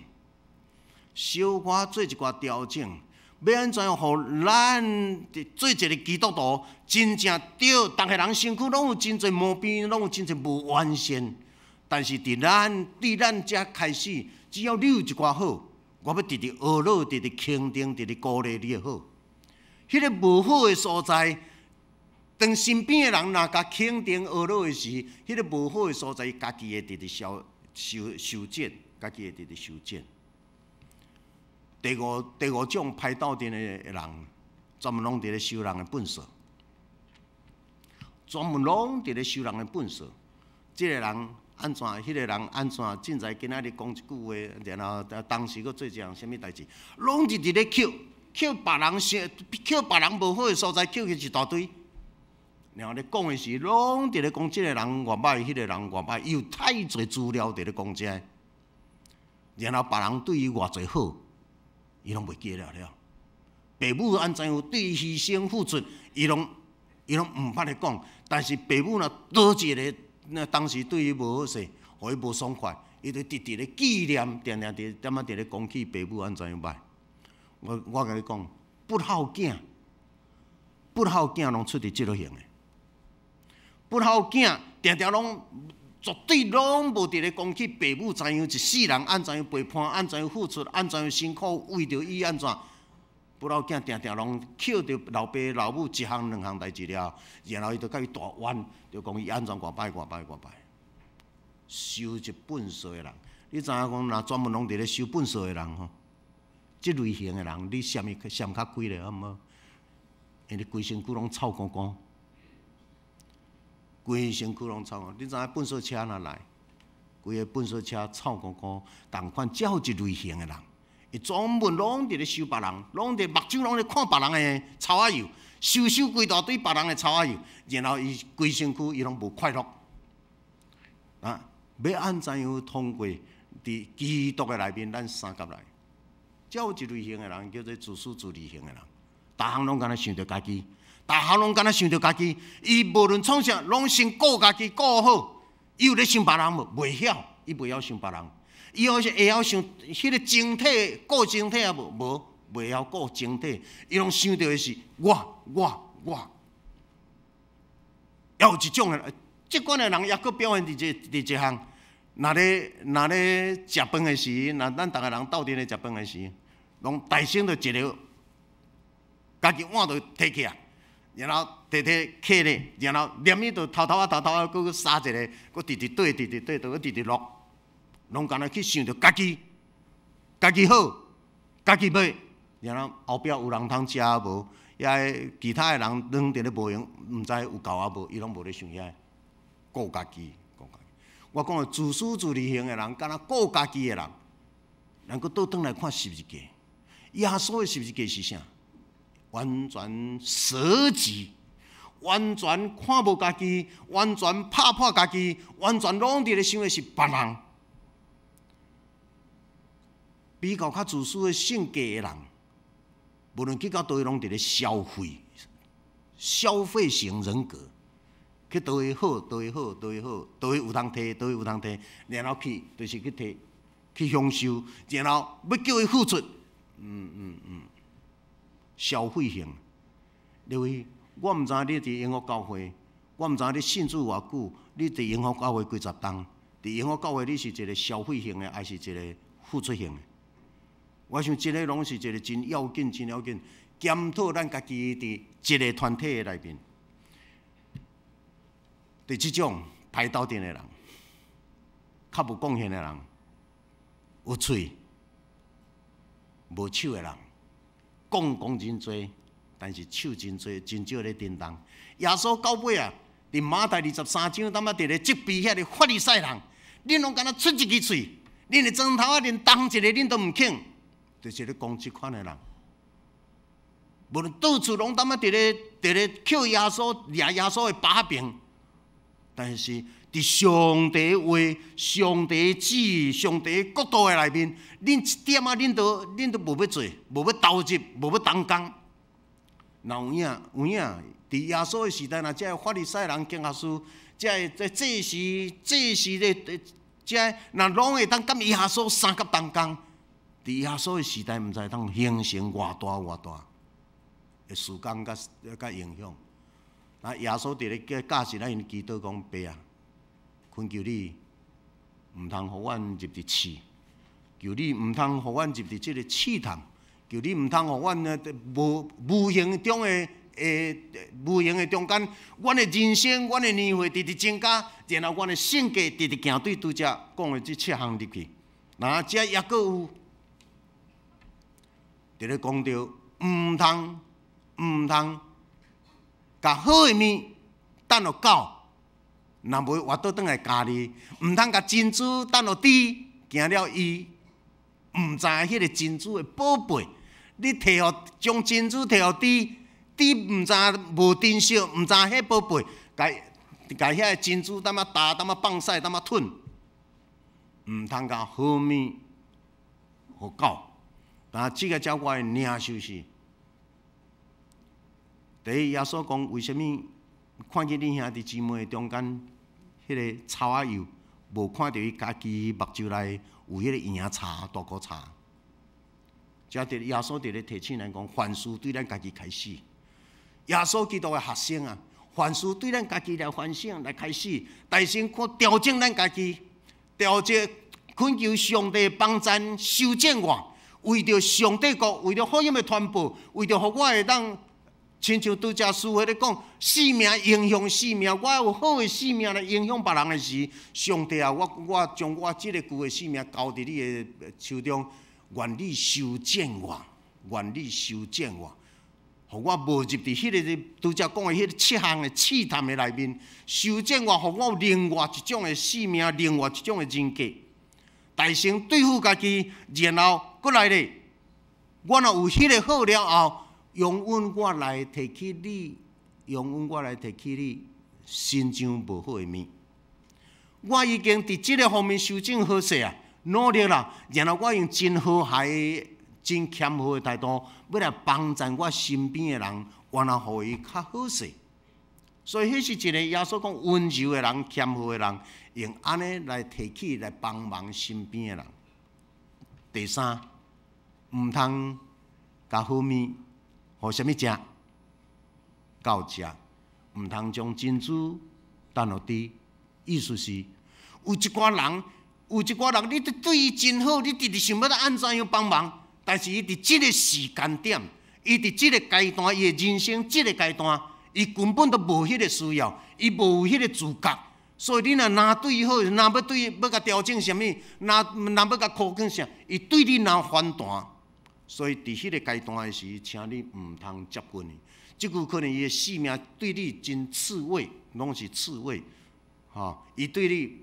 小可做一寡調整，欲按怎樣予咱做一个基督徒真正對，逐个人身軀攏有真濟毛病，攏有真濟無完善。但是佇咱對咱遮開始，只要你有一寡好，我欲直直呵咾，直直肯定，直直鼓勵你的好。彼个無好的所在，當身邊的人若共肯定呵咾的時，彼个無好的所在，家己會直直修修修剪，家己會直直修剪。第五種歹鬥陣的人，專門攏佇咧收人的糞埽，專門攏佇咧收人的糞埽。這个人按怎，彼个人按怎，凊彩今仔日講一句話，然後當時閣做一項啥物代誌，攏是佇咧抾抾別人想，抾別人無好的所在，抾去一大堆。然後咧講的時，攏佇咧講這个人偌歹，彼个人偌歹，伊有太濟資料佇咧講這个。然後別人對伊偌濟好，伊攏袂記得了。爸母按怎樣對伊犧牲付出，伊攏毋捌咧講。但是爸母若佗一个，那當時對伊無好勢，予伊無爽快，伊就直直咧紀念，定定佇點仔佇咧講起爸母按怎樣歹。我共你講，不孝囝，不孝囝攏出佇這類型的。不孝囝定定攏絕對攏無佇咧講起爸母怎樣一世人按怎樣陪伴，按怎樣付出，按怎樣辛苦為著伊按怎。不孝囝定定攏抾著老爸老母一項兩項代誌了，然後伊就共伊大冤，就講伊按怎偌歹偌歹偌歹。收集糞埽的人，你知影講若專門攏佇咧收糞埽的人吼，這類型的人，你閃伊閃較開咧好無？因為規身軀攏臭糊糊。規身軀攏臭，你知影糞埽車若來，規个糞埽車臭糊糊，仝款才有一類型的人，伊專門攏佇咧收別人，攏佇目睭攏咧看別人的臭仔油，收收規大堆別人的臭仔油，然後伊規身軀伊攏無快樂。啊，欲按怎樣通過佇基督的內面，咱相佮來，才有一類型的人叫做自私自利型的人，逐項攏敢若想著家己。逐項攏敢若想著家己，伊無論創啥，攏先顧家己顧好。伊有咧想別人無？袂曉，伊袂曉想別人。伊猶是會曉想彼个整體，顧整體啊無？無，袂曉顧整體。伊攏想著的是我、我、我。猶有一種的，這款的人猶閣表現佇這佇這項。若咧食飯的時，若咱逐个人鬥陣咧食飯的時，攏大聲就一个，家己碗就提起來。然後提提客咧，然後連伊就偷偷仔偷偷仔，閣捎一个，閣直直綴，直直綴，閣直直落，攏敢若去想著家己，家己好，家己欲，然後後壁有人通食無？遐个其他的人攏佇咧無閒，毋知有夠啊無？伊攏無咧想遐個，顧家己，顧家己。我講的自私自利型的人，敢若顧家己的人，咱閣倒轉來看十字架，耶穌的十字架是啥？完全捨己，完全看無家己，完全拍破家己，完全攏佇咧想的是別人。比較較自私的性格的人，無論去到佗位攏佇咧消費，消費型人格，去佗位好，佗位好，佗位好，佗位有通提，佗位有通提，然後去就是去提，去享受，然後欲叫伊付出，消費型，各位，我毋知影你佇永福教會，我毋知影你信主偌久，你佇永福教會幾十冬？佇永福教會你是一个消費型的，還是一个付出型的？我想這个攏是一个真要緊、真要緊，檢討咱家己佇一个團體的內面，佇這種歹鬥陣的人，較無貢獻的人，有喙無手的人。講講真濟，但是手真濟，真少咧振動。耶穌到尾啊，佇馬太23章，當仔佇咧責備遐个法利賽人，恁攏敢若出一支喙，恁的磚頭仔連動一下恁都毋肯，就是咧講這款的人。無論到處攏當仔佇咧抾耶穌、掠耶穌的把柄，但是佇上帝話、上帝旨意、上帝國度的內面，恁一點仔恁都無欲做，無欲投入，無欲同工。若有影有影，佇耶穌的時代，若這个法利賽人、經學士，這个這祭司、祭司的這个，若攏會當佮耶穌相佮同工，佇耶穌的時代，毋知會當形成偌大偌大的時間佮影響。啊，耶穌佇咧教教示咱𪜶祈禱講，爸啊，懇求你毋通予阮入佇試，求你毋通予阮入佇這个試探，求你毋通予阮呢無無形中的的無形的中間，阮的人生、阮的年歲直直增加，然後阮的性格直直行對拄才講的這七項入去。那這抑閣有佇咧講著毋通共好的物等予狗，若無活倒轉來咬你，毋通共珍珠等予豬，驚了伊毋知彼个珍珠的寶貝。你提予將珍珠提予豬，豬毋知無珍惜，毋知彼寶貝，共共遐个珍珠淡仔踏，淡仔放屎，淡仔吞，毋通共好物予狗。但這个才我的領受是，第一，耶穌講為啥物看見恁兄弟姊妹中間彼个草仔幼，無看著伊家己目睭內有彼個蠅柴、大箍柴。這佇耶穌佇咧提醒咱講，凡事對咱家己開始。耶穌基督的學生啊，凡事對咱家己來反省來開始，大先看調整咱家己，調節懇求上帝幫贊修正我，為著上帝國，為著福音的傳播，為著予我會當親像拄才師父咧講，生命影響生命，我有好的生命來影響別人的時，上帝啊，我將我這个舊的生命交佇你的手中，願你修正我，願你修正我，予我無入佇彼个拄才講的彼个七項的試探的內面，修正我，予我有另外一種的生命，另外一種的人格。大先對付家己，然後閣來咧，我若有彼个好了後，容允我來提起你，容允我來提起你身上無好的物。我已經佇這个方面修正好勢啊，努力啦，然後我用真和諧、真謙和的態度，欲來幫助我身邊的人，原來予伊較好勢。所以，彼是一个耶穌講溫柔的人、謙和的人，用按呢來提起來幫忙身邊的人。第三，毋通共好物予啥物食？狗食，毋通將珍珠掷予豬。意思是，有一寡人，有一寡人，你對伊真好，你直直想欲按怎樣幫忙，但是伊佇這个時間點，伊佇這个階段，伊的人生這个階段，伊根本都無彼个需要，伊無彼个自覺，所以你若若對伊好，若欲對伊欲共調整啥物，若若欲共苦勸啥，伊對你若反彈。所以佇彼个階段的時，請你毋通接近伊。這久可能伊的性命對你真刺蝟，攏是刺蝟，吼！伊對你，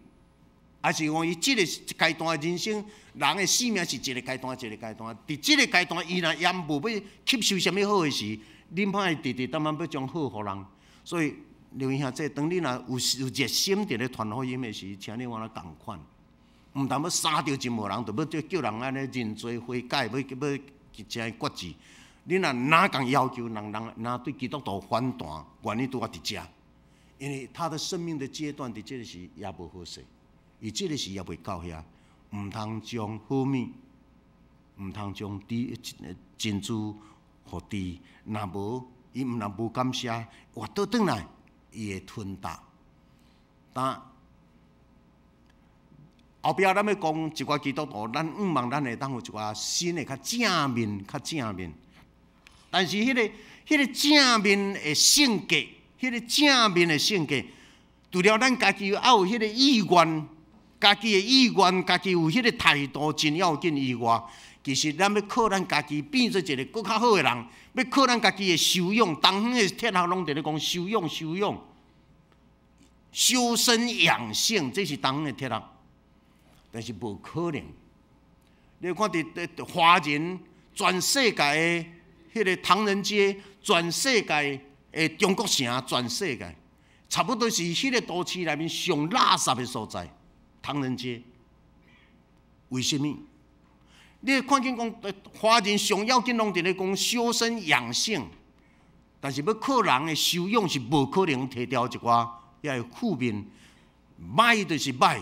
還是講伊這个階段的人生，人的生命是一个階段一个階段。佇這个階段，伊若也無欲吸收啥物好的時，你莫直直淡仔欲將好予人。所以劉兄這當你若有熱心佇咧傳福音的時，請你按呢仝款，毋但欲相著任何人，就欲叫人按呢認罪悔改，欲欲成決志。你若哪共要求人，人若對基督徒反彈，願意拄我佇遮，因為他的生命的階段佇這个時也無好勢，伊這个時也未到遐，毋通將好物，毋通將豬珍珠予豬，若無伊毋若無感謝，活倒轉來，伊會吞踏。但後壁咱欲講一寡基督徒，咱向望咱會當有一寡新的較正面、較正面。但是彼个正面的性格，彼个正面的性格，除了咱家己愛有彼个意願，家己的意願，家己有彼個態度真要緊以外，其實咱欲靠咱家己變做一个閣較好的人，欲靠咱家己的修養。東方的哲學攏佇咧講修養，修養。修身養性，這是當的鐵律，但是無可能。你看佇華人全世界的彼个唐人街，全世界的中國城，全世界差不多是彼个都市內面上垃圾的所在，唐人街。為啥物？你會看見講華人上要緊攏佇咧講修身養性，但是欲靠人的修養是無可能提掉一寡遐個負面，歹就是歹，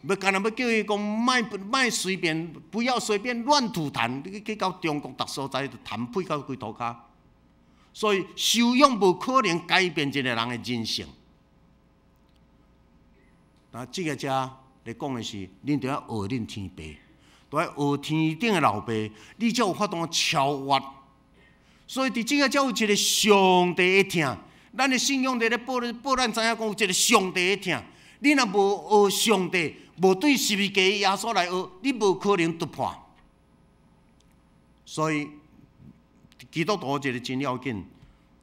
欲干焦欲叫伊講莫莫隨便，不要隨便亂吐痰，你去到中國逐所在就痰噴到規塗跤。所以修養無可能改變一個人的人性。啊，這个遮咧講的是，恁著愛學恁天父，著愛學天頂的老爸，你才有法度超越。所以佇這个才有一個上帝的疼，咱的信仰佇咧報報咱知影講有一個上帝的疼。你若無學上帝，無對十字架耶穌來學，你無可能突破。所以基督徒一個真要緊，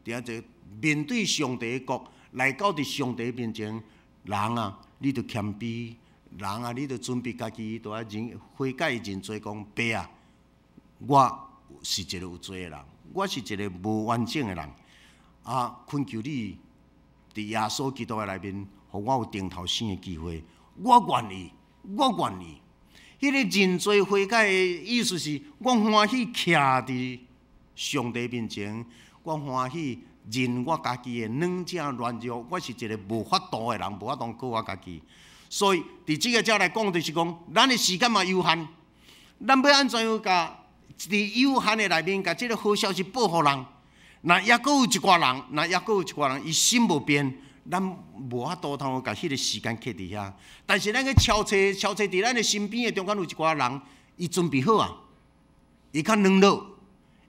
佇遐個面對上帝的國，來到佇上帝面前，人啊，你著謙卑；人啊，你著準備家己，著愛認悔改認罪，講爸啊，我是一個有罪的人，我是一個無完整的人，啊，懇求你佇耶穌基督的內面，予我有重頭生的機會，我願意，我願意。彼個認罪悔改的意思是，我歡喜徛佇上帝面前，我歡喜認我家己的軟正軟弱，我是一個無法度的人，無法度靠我家己。所以佇這个遮來講，就是講，咱的時間嘛有限，咱欲按怎樣共佇有限的內面，共這个好消息報予人？若猶閣有一寡人，若猶閣有一寡人，伊心無變，咱無法度通共彼个時間刻佇遐。但是咱去敲揣敲揣佇咱的身邊的中間有一寡人，伊準備好啊，伊較軟弱，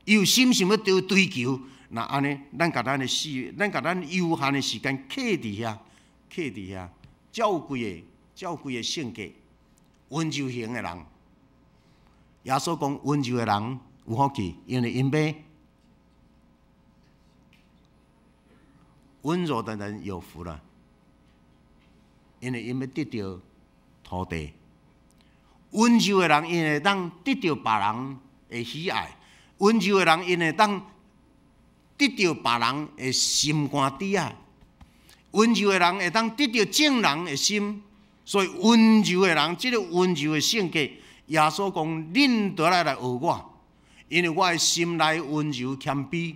伊有心想欲追追求。若按呢，咱共咱的時，咱共咱有限的時間刻佇遐，刻佇遐，才有幾个，才有幾个性格溫柔型的人。耶穌講溫柔的人有福氣，因為𪜶欲溫柔的人有福了，因為𪜶欲得著土地。溫柔的人，𪜶會當得著別人的喜愛；溫柔的人，𪜶會當得著別人的心肝底仔。溫柔的人會當得著眾人的心。所以溫柔的人，這个溫柔的性格，耶穌講：恁著愛來學我，因為我的心內溫柔謙卑。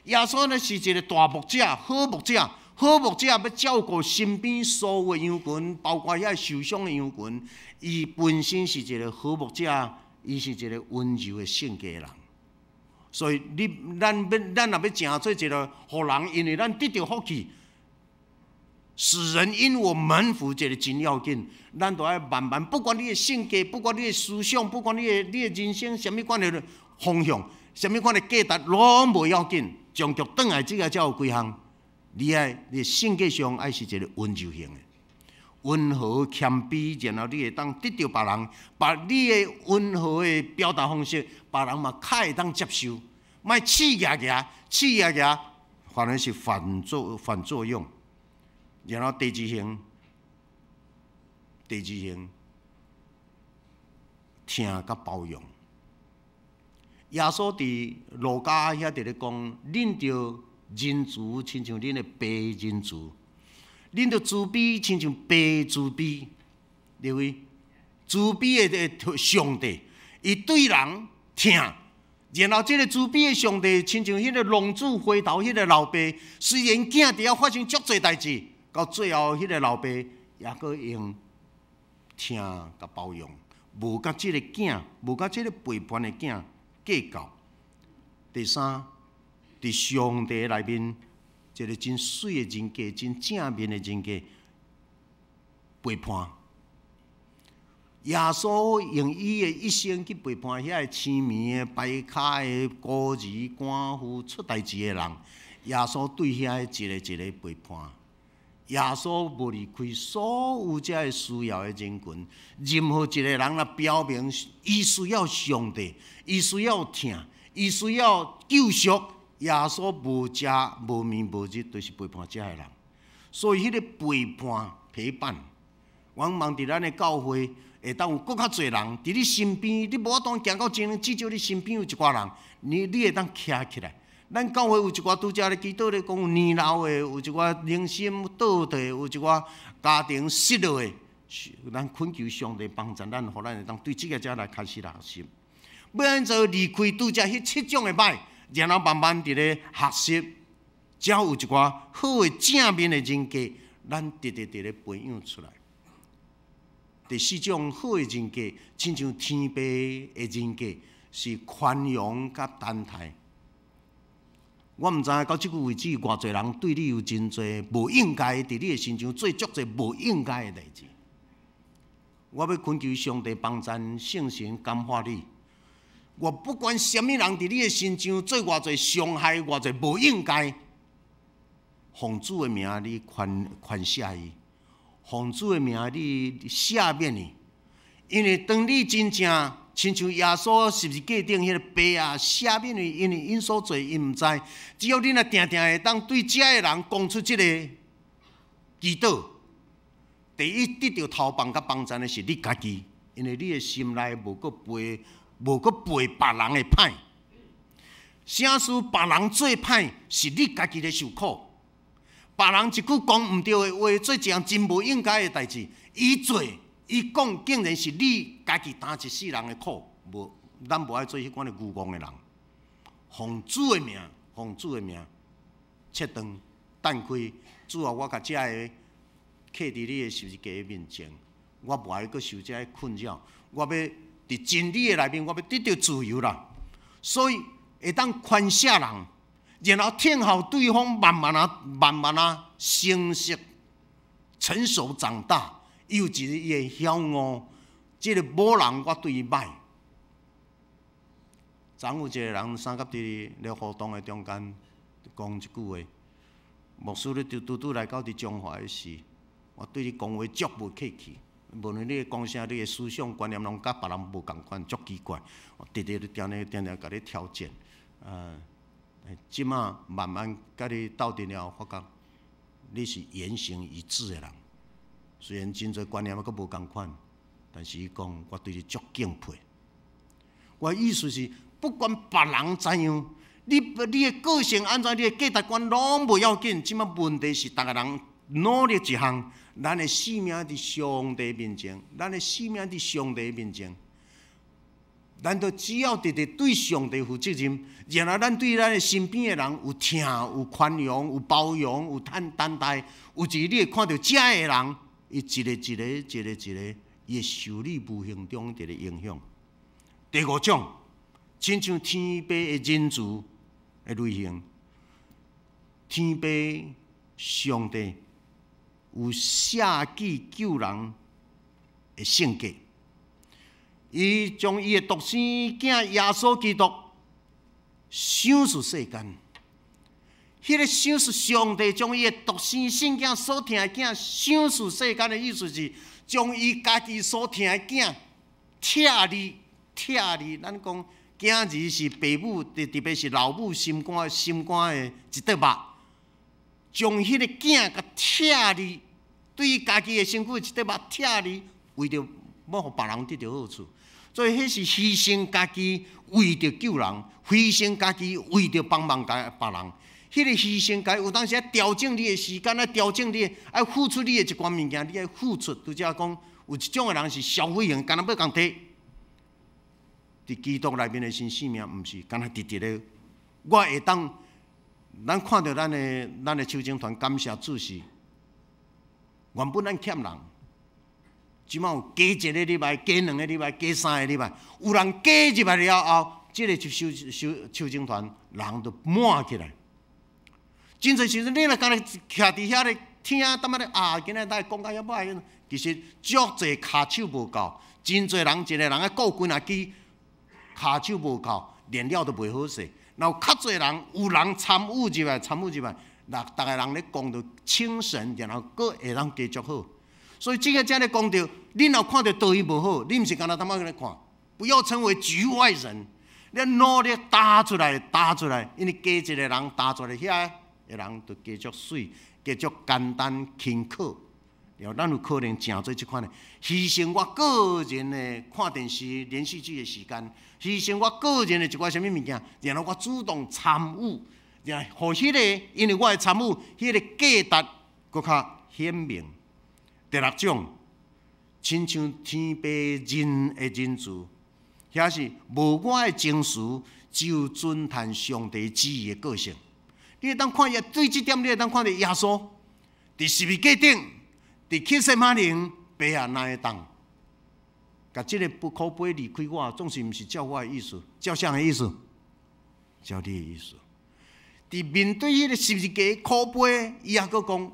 耶穌呢是一個大牧者，好牧者，好牧者欲照顧身邊所有的羊群，包括遐受傷的羊群。伊本身是一個好牧者，伊是一個溫柔的性格的人。所以你咱欲咱若欲成做一個予人，因為咱得著福氣，使人因我們蒙福，這个真要緊。咱著愛慢慢，不管你的性格，不管你的思想，不管你的人生啥物款的方向，啥物款的價值，攏無要緊。終局轉來這个才有幾項，你愛你性格上愛是一個溫柔型的，溫和謙卑，然後你會當得著別人，把你的溫和的表達方式，別人嘛較會當接受。莫刺牙牙，刺牙牙，反而是反作用。然後第二型，第二型，疼佮包容。耶穌佇路加遐佇咧講，恁著仁慈，親像恁的爸仁慈；恁著慈悲，親像爸慈悲。對不？慈悲的上帝，伊對人疼。然後這个慈悲的上帝，親像彼个浪子回頭彼个老爸，雖然囝佇遐發生足濟代誌，到最後彼个老爸也閣用疼佮包容，無共這个囝，無共這个背叛的囝計較。第三，佇上帝內面，一个真媠的人格，真正面的人格，背叛。耶穌用伊的一生去背叛遐个痴迷的、敗跤的、孤兒寡婦、出代誌的人。耶穌對遐个一个一个背叛。耶穌無離開所有這个需要的人群，任何一個人若表明伊需要上帝，伊需要疼，伊需要救贖，耶穌無食無眠無日，就是陪伴這个人。所以彼個陪伴陪伴，我望佇咱的教會會當有閣較濟人佇你身邊，你無法度行到前，至少你身邊有一寡人，你會當徛起來。咱教會有一寡拄才咧祈禱咧講有年老的，有一寡靈心倒退，有一寡家庭失落的，咱懇求上帝幫助咱，予咱會當對這个遮來開始學習。欲按怎離開拄才彼七種的歹，然後慢慢佇咧學習，才有一寡好的正面的人格，咱直直佇咧培養出來。第四種好的人格，親像天父的人格，是寬容佮擔待。我毋知影到這久為止，偌濟人對你有真濟無應該佇你的身上做足濟無應該的代誌。我欲懇求上帝幫贊聖神感化你。我不管啥物人佇你的身上做偌濟傷害，偌濟無應該，奉主的名你寬寬赦伊，奉主的名你赦免伊。因為當你真正親像耶穌十字架頂彼个父啊，赦免伊，因為𪜶所做𪜶毋知。只要你若定定會當對遮个人講出這个祈禱，第一得著頭幫佮幫贊的是你家己，因為你的心內無閣背，無閣背別人的歹。啥事別人做歹，是你家己咧受苦。別人一句講毋對的話，做一項真無應該的代誌，伊做。伊講竟然是你家己擔一世人的苦，無，咱無愛做彼款的愚戇的人。奉主的名，奉主的名，切斷、斷開。主啊，我共這个刻佇你的十字架面前，我無愛閣受這个困擾。我欲佇真理的內面，我欲得著自由啦。所以會當寬赦人，然後聽候對方慢慢啊、慢慢啊成熟、成熟長大。伊有一日伊會曉悟，這个某人我對伊歹。昨有一个人相佮佇咧活動的中間講一句話，牧師你拄拄拄來到佇彰化的時，我對你講話足無客氣，無論你講啥，你的思想觀念攏佮別人無仝款，足奇怪，我直直定定定定共你挑戰。這馬慢慢佮你鬥陣了後，發覺你是言行一致的人。雖然真濟觀念閣無仝款，但是伊講我對你足敬佩。我意思是，不管別人怎樣，你的個性按怎，你的價值觀攏無要緊。這馬問題是，逐个人努力一項，咱的性命佇上帝面前，咱的性命佇上帝面前，咱都只要直直對上帝負責任，然後咱對咱的身邊的人有疼、有寬容、有包容、有擔擔待，有一日你會看著遮个人。伊一个一个、一个一个，伊會受你無形中佇咧影響。第五種，親像天父的仁慈的類型，天父上帝有捨己救人的性格，伊將伊的獨生囝耶穌基督賞賜世間。彼個賞賜上帝將伊的獨生聖囝所疼的囝賞賜世間的意思是，將伊家己所疼的囝拆離拆離。咱講囝兒是爸母，特特別是老母心肝心肝的一塊肉，將彼个囝共拆離，對伊家己的身軀一塊肉拆離，為著欲予別人得著好處，所以彼是犧牲家己為著救人，犧牲家己為著幫忙共別人。彼个犧牲家己有當時愛調整你的時間，愛調整你的，愛付出你的一寡物件，你愛付出。拄才講有一種的人是消費型，干焦欲共提。佇基督內面的新生命，毋是干焦直直的。我會當，咱看著咱的求情團，感謝主是，原本咱欠人，這馬有加一个禮拜，加兩个禮拜，加三個禮拜，有人加入來了後，這个就修修求情團人就滿起來。真濟時陣，你若干焦徛佇遐咧聽，淡仔咧啊，今仔日講甲遐歹，其實足濟跤手無夠，真濟人一个人愛顧幾若支，跤手無夠，練了都袂好勢。若有較濟人，有人參與入來，參與入來，若逐个人咧講著精神，然後閣會當繼續好。所以這个遮咧講著，你若看著佗位無好，你毋是干焦淡仔咧看，不要成為局外人，你努力踏出來，踏出來，因為加一个人踏出來遐。的人就繼續媠，叫做簡單輕巧。然後咱有可能成做這款的，犧牲我個人的看電視連續劇的時間，犧牲我個人的一寡啥物物件，然後我主動參與，然後予彼個，因為我的參與，彼個價值閣較顯明。第六種，親像天父人的仁慈，遐是無我的情緒，只有遵趁上帝旨意的個性。你會當看伊對這點，你會當看著耶穌佇十字架頂，佇客西馬尼，爸啊，哪會當？共這个不苦杯離開我，總是毋是照我的意思，照啥的意思？照你的意思。佇面對彼个十字架苦杯，伊猶閣講，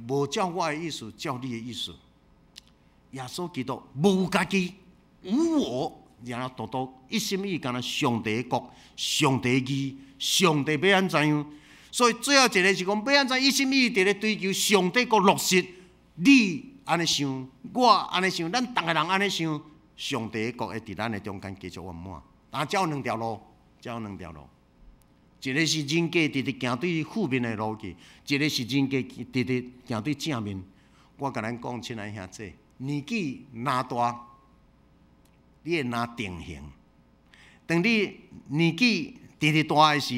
無照我的意思，照你的意思。耶穌基督無家己，無我，然後獨獨一心一意，干焦上帝的國、上帝的義、上帝欲按怎樣？所以最後一个是講，欲按怎一心一意佇咧追求上帝國落實。你按呢想，我按呢想，咱逐个人按呢想，上帝的國會佇咱的中間繼續圓滿。但只有兩條路，只有兩條路。一个是人格直直行對負面的路去，一个是人格直直行對正面。我共咱講，親愛兄弟，年紀若大，你會若定型。當你年紀直直大的時，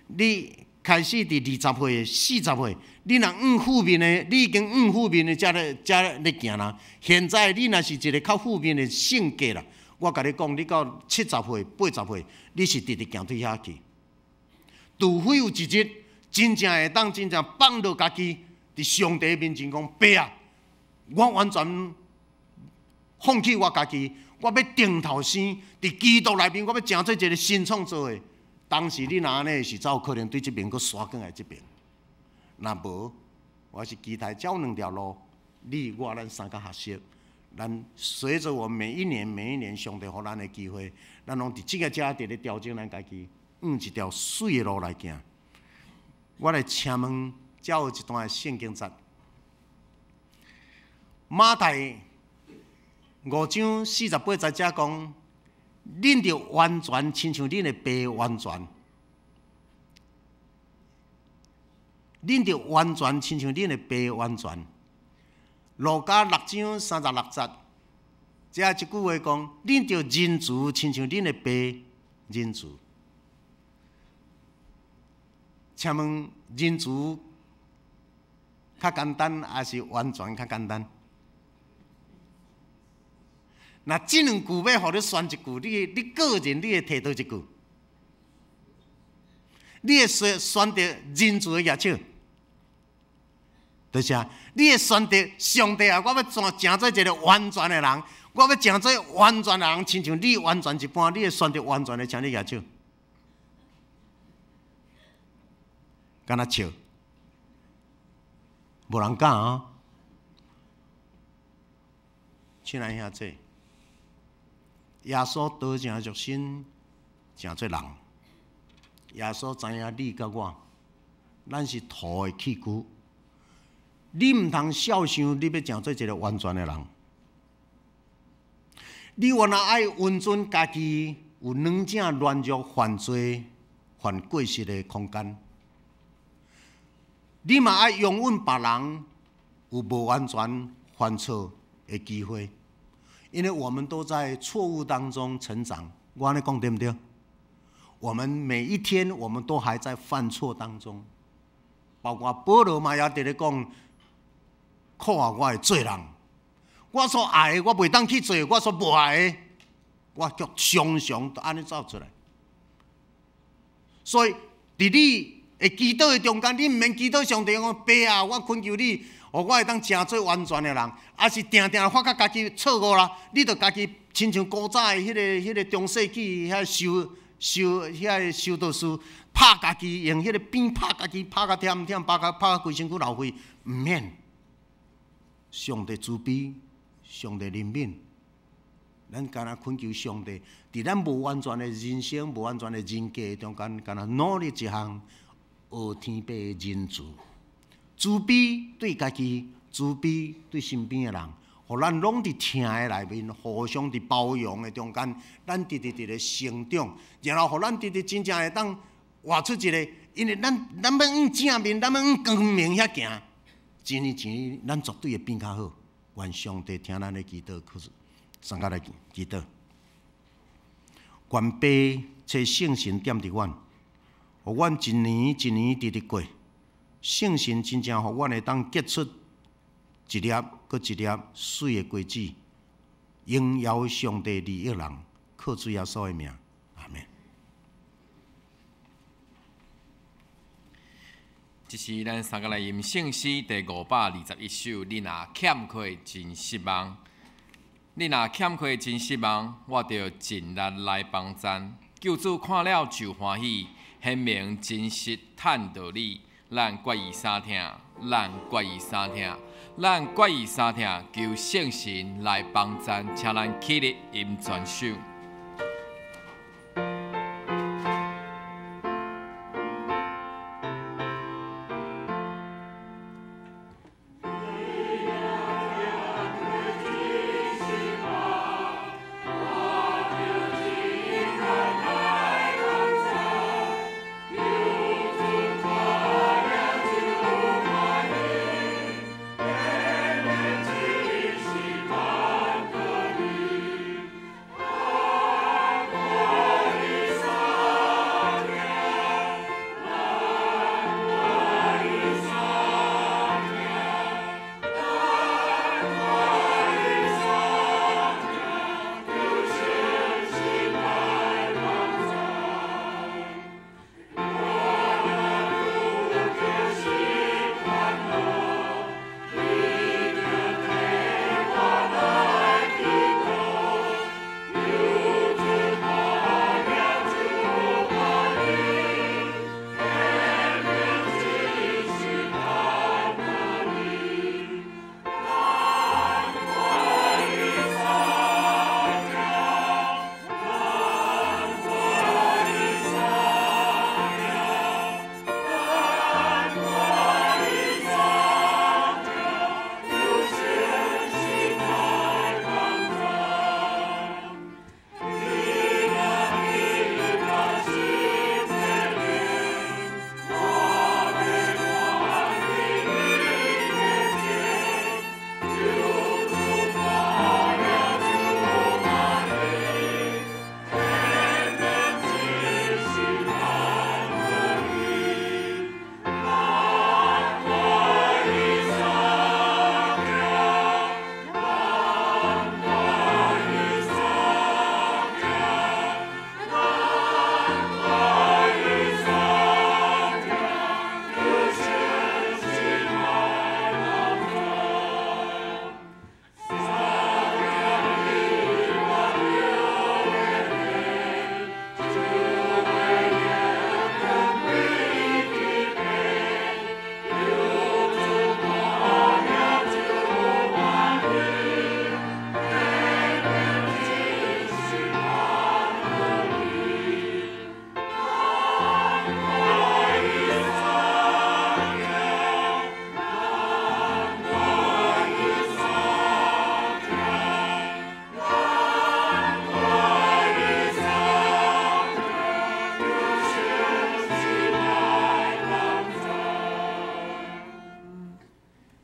你開始佇20歲、40歲，你若往負面的，你已經往負面的才咧才咧行啦。現在你若是一個較負面的性格啦，我共你講，你到70歲、80歲，你是直直行對遐去。除非有一日真正會當真正放落家己，佇上帝面前講，爸啊，我完全放棄我家己，我欲重頭生，佇基督內面，我欲成做一個新創造的。當時你若按呢是才有可能對這邊閣徙轉來這邊。若無，我是期待只有兩條路，你我咱三個學習，咱隨著我們每一年每一年上帝予咱的機會，咱攏佇這个遮佇咧調整咱家己，往一條媠的路來行。我來請問，遮有一段聖經節，馬太5章48節遮講，恁著完全親像恁的爸完全，恁著完全親像恁的爸完全。路加6章36節，遮一句話講，恁著仁慈親像恁的爸仁慈。請問仁慈較簡單，抑是完全較簡單？若這兩句欲予你選一句，你你個人你會提佗一句？你會選選擇仁慈的舉手？就是啊，你會選擇上帝啊！我欲成成做一个完全的人，我欲成做完全的人，親像你完全一般，你會選擇完全的，請你舉手。敢若笑，無人敢啊！親愛兄弟，耶穌道成肉身，成做人。耶穌知影你佮我，咱是土的器具。你毋通肖想你欲成做一个完全的人。你原來愛允准家己有兩種軟弱、犯罪、犯過失的空間。你嘛愛容允別人有無完全犯錯的機會，因為我們都在錯誤當中成長。我按呢講對毋對？我們每一天，我們都還在犯錯當中，包括保羅嘛也佇咧講，苦啊！我的罪人，我所愛的我袂當去做，我所無愛的，我卻常常都按呢走出來。所以，佇你會祈禱的中間，你毋免祈禱上帝講，爸啊，我懇求你，予我會當成做完全的人，抑是定定發覺家己錯誤啦，你著家己親像古早的彼個中世紀遐修修遐个修道士，拍家己用彼个鞭拍家己，拍甲忝忝，拍甲拍甲規身軀流血，毋免。上帝慈悲，上帝憐憫，咱干焦懇求上帝，佇咱無完全的人生、無完全的人格中間，干焦努力一項。學天父的仁慈，慈悲對家己，慈悲對身邊的人，予咱攏佇疼的內面，互相佇包容的中間，咱直直佇咧成長，然後予咱直直真正會當活出一个，因為咱咱欲往正面，咱欲往光明遐行，一年一年，咱絕對會變較好。願上帝聽咱的祈禱，可是三個來祈禱。願父差聖神踮佇阮，予阮一年一年直直過。聖神真正予阮會當結出一粒閣一粒媠的果子，榮耀上帝利益人，靠主耶穌的名，阿們。這是咱三個來吟聖詩第521首。你若欠缺真失望，你若欠缺真失望，我著盡力來幫贊。救主看了就歡喜，顯明真實趁道理。咱決意相聽，咱決意相聽，咱決意相聽，求聖神來幫贊，請咱起立吟全首。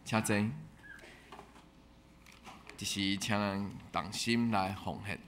請坐，這時請咱同心來奉獻。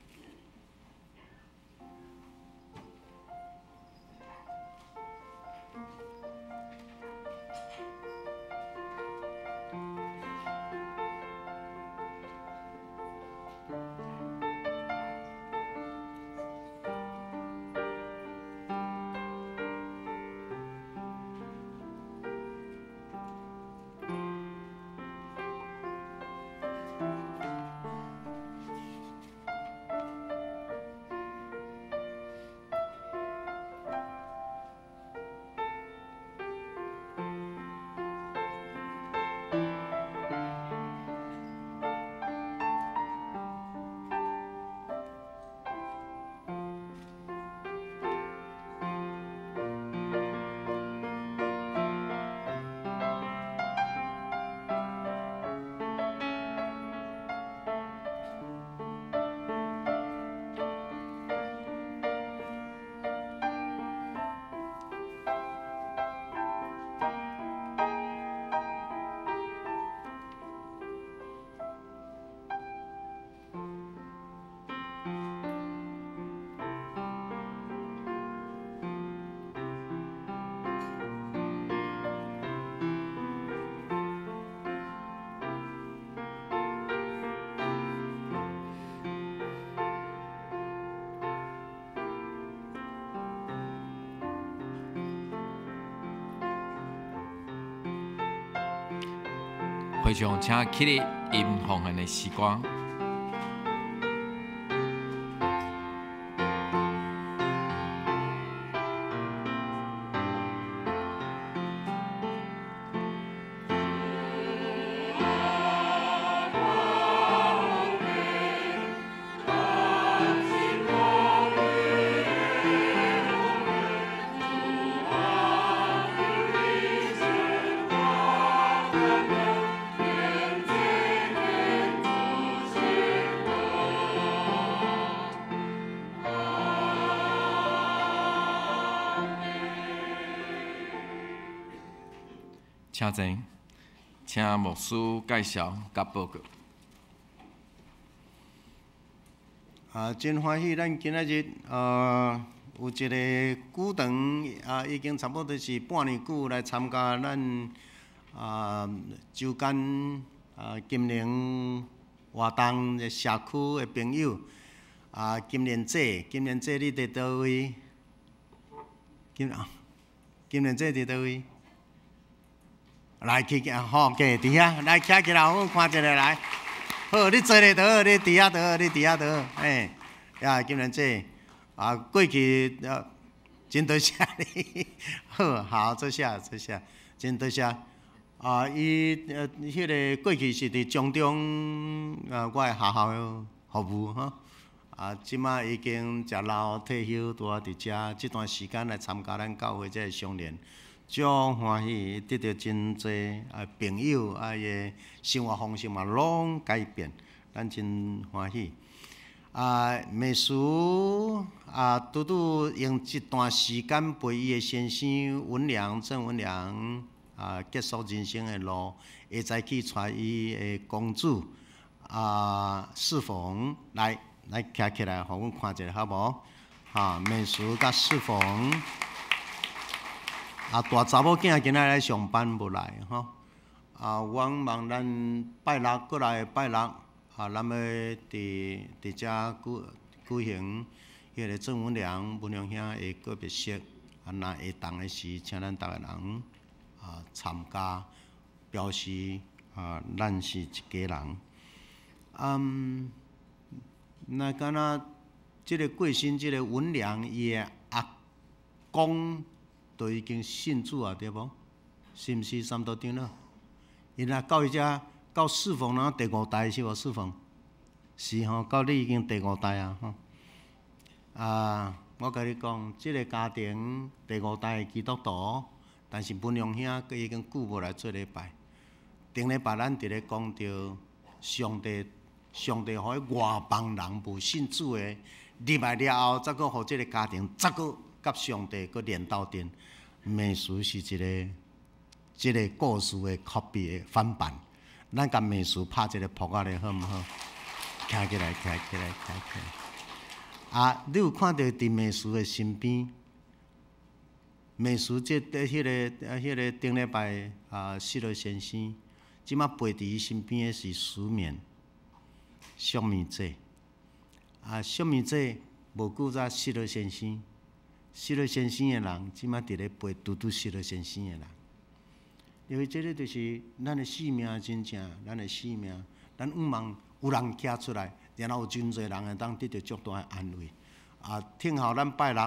配上請起立吟奉獻的詩歌。請坐，請牧師介紹佮報告。啊，真歡喜，咱今仔日有一个久長啊，已經差不多是半年久來參加咱啊周間啊金寧活動的社區的朋友啊，金蓮姐，金蓮姐你佇佗位？金金蓮姐佇佗位？來去好，okay，佇遐來徛起來，我看一下來。好，你坐咧就好，你佇遐就好，你佇遐就好。嘿，呀，金蓮姐，啊，過去啊，真多謝你。好，好，坐下，坐下，真多謝。啊，伊彼个過去是佇中中啊，我的學校服務吼。啊，這馬已經誠老退休，拄仔佇遮，這段時間來參加咱教會這个相連。足歡喜，得著真濟啊朋友啊，伊的生活方式嘛攏改變，咱真歡喜。啊，美淑啊，拄拄用這段時間陪伊的先生文良鄭文良啊，結束人生的路，會再去帶伊的公主啊，世鳳來來徛起來，予阮看一下好無？哈，美淑佮世鳳。啊，大查某囝今仔來上班無來吼。啊，我望咱拜六過來拜六，啊，咱欲佇佇遮舉舉行彼个鄭文良文良兄的告別式。啊，若會當的時，請咱逐个人啊參加，表示啊，咱是一家人。嗯，那敢若這个過身這个文良伊的阿公，都已經信主啊，對無？是毋是三多長老？伊若到伊遮到四鳳若第五代是無？四鳳是吼，到你已經第五代啊吼。啊，我共你講，這个家庭第五代的基督徒，但是文良兄閣已經久無來做禮拜。頂禮拜咱佇咧講著上帝，上帝予外邦人無信主的入來了後，才閣予這个家庭再閣佮上帝閣連鬥陣。美淑是一个這个故事的 copy 的翻版。咱共美淑拍一个噗仔咧，好毋好？徛起來，徛起來，徛起來。啊，你有看著佇美淑的身邊？美淑這彼个彼个頂禮拜啊，失樂先生，這馬陪佇伊身邊的是蘇勉、淑敏姐。啊，淑敏姐無久才失樂先生。失樂先生的人，這馬佇咧陪拄拄失樂先生的人，因為這个就是咱的生命，真正咱的生命，咱向望有人徛出來，然後有真濟人會當得著足大的安慰。啊，聽候咱拜六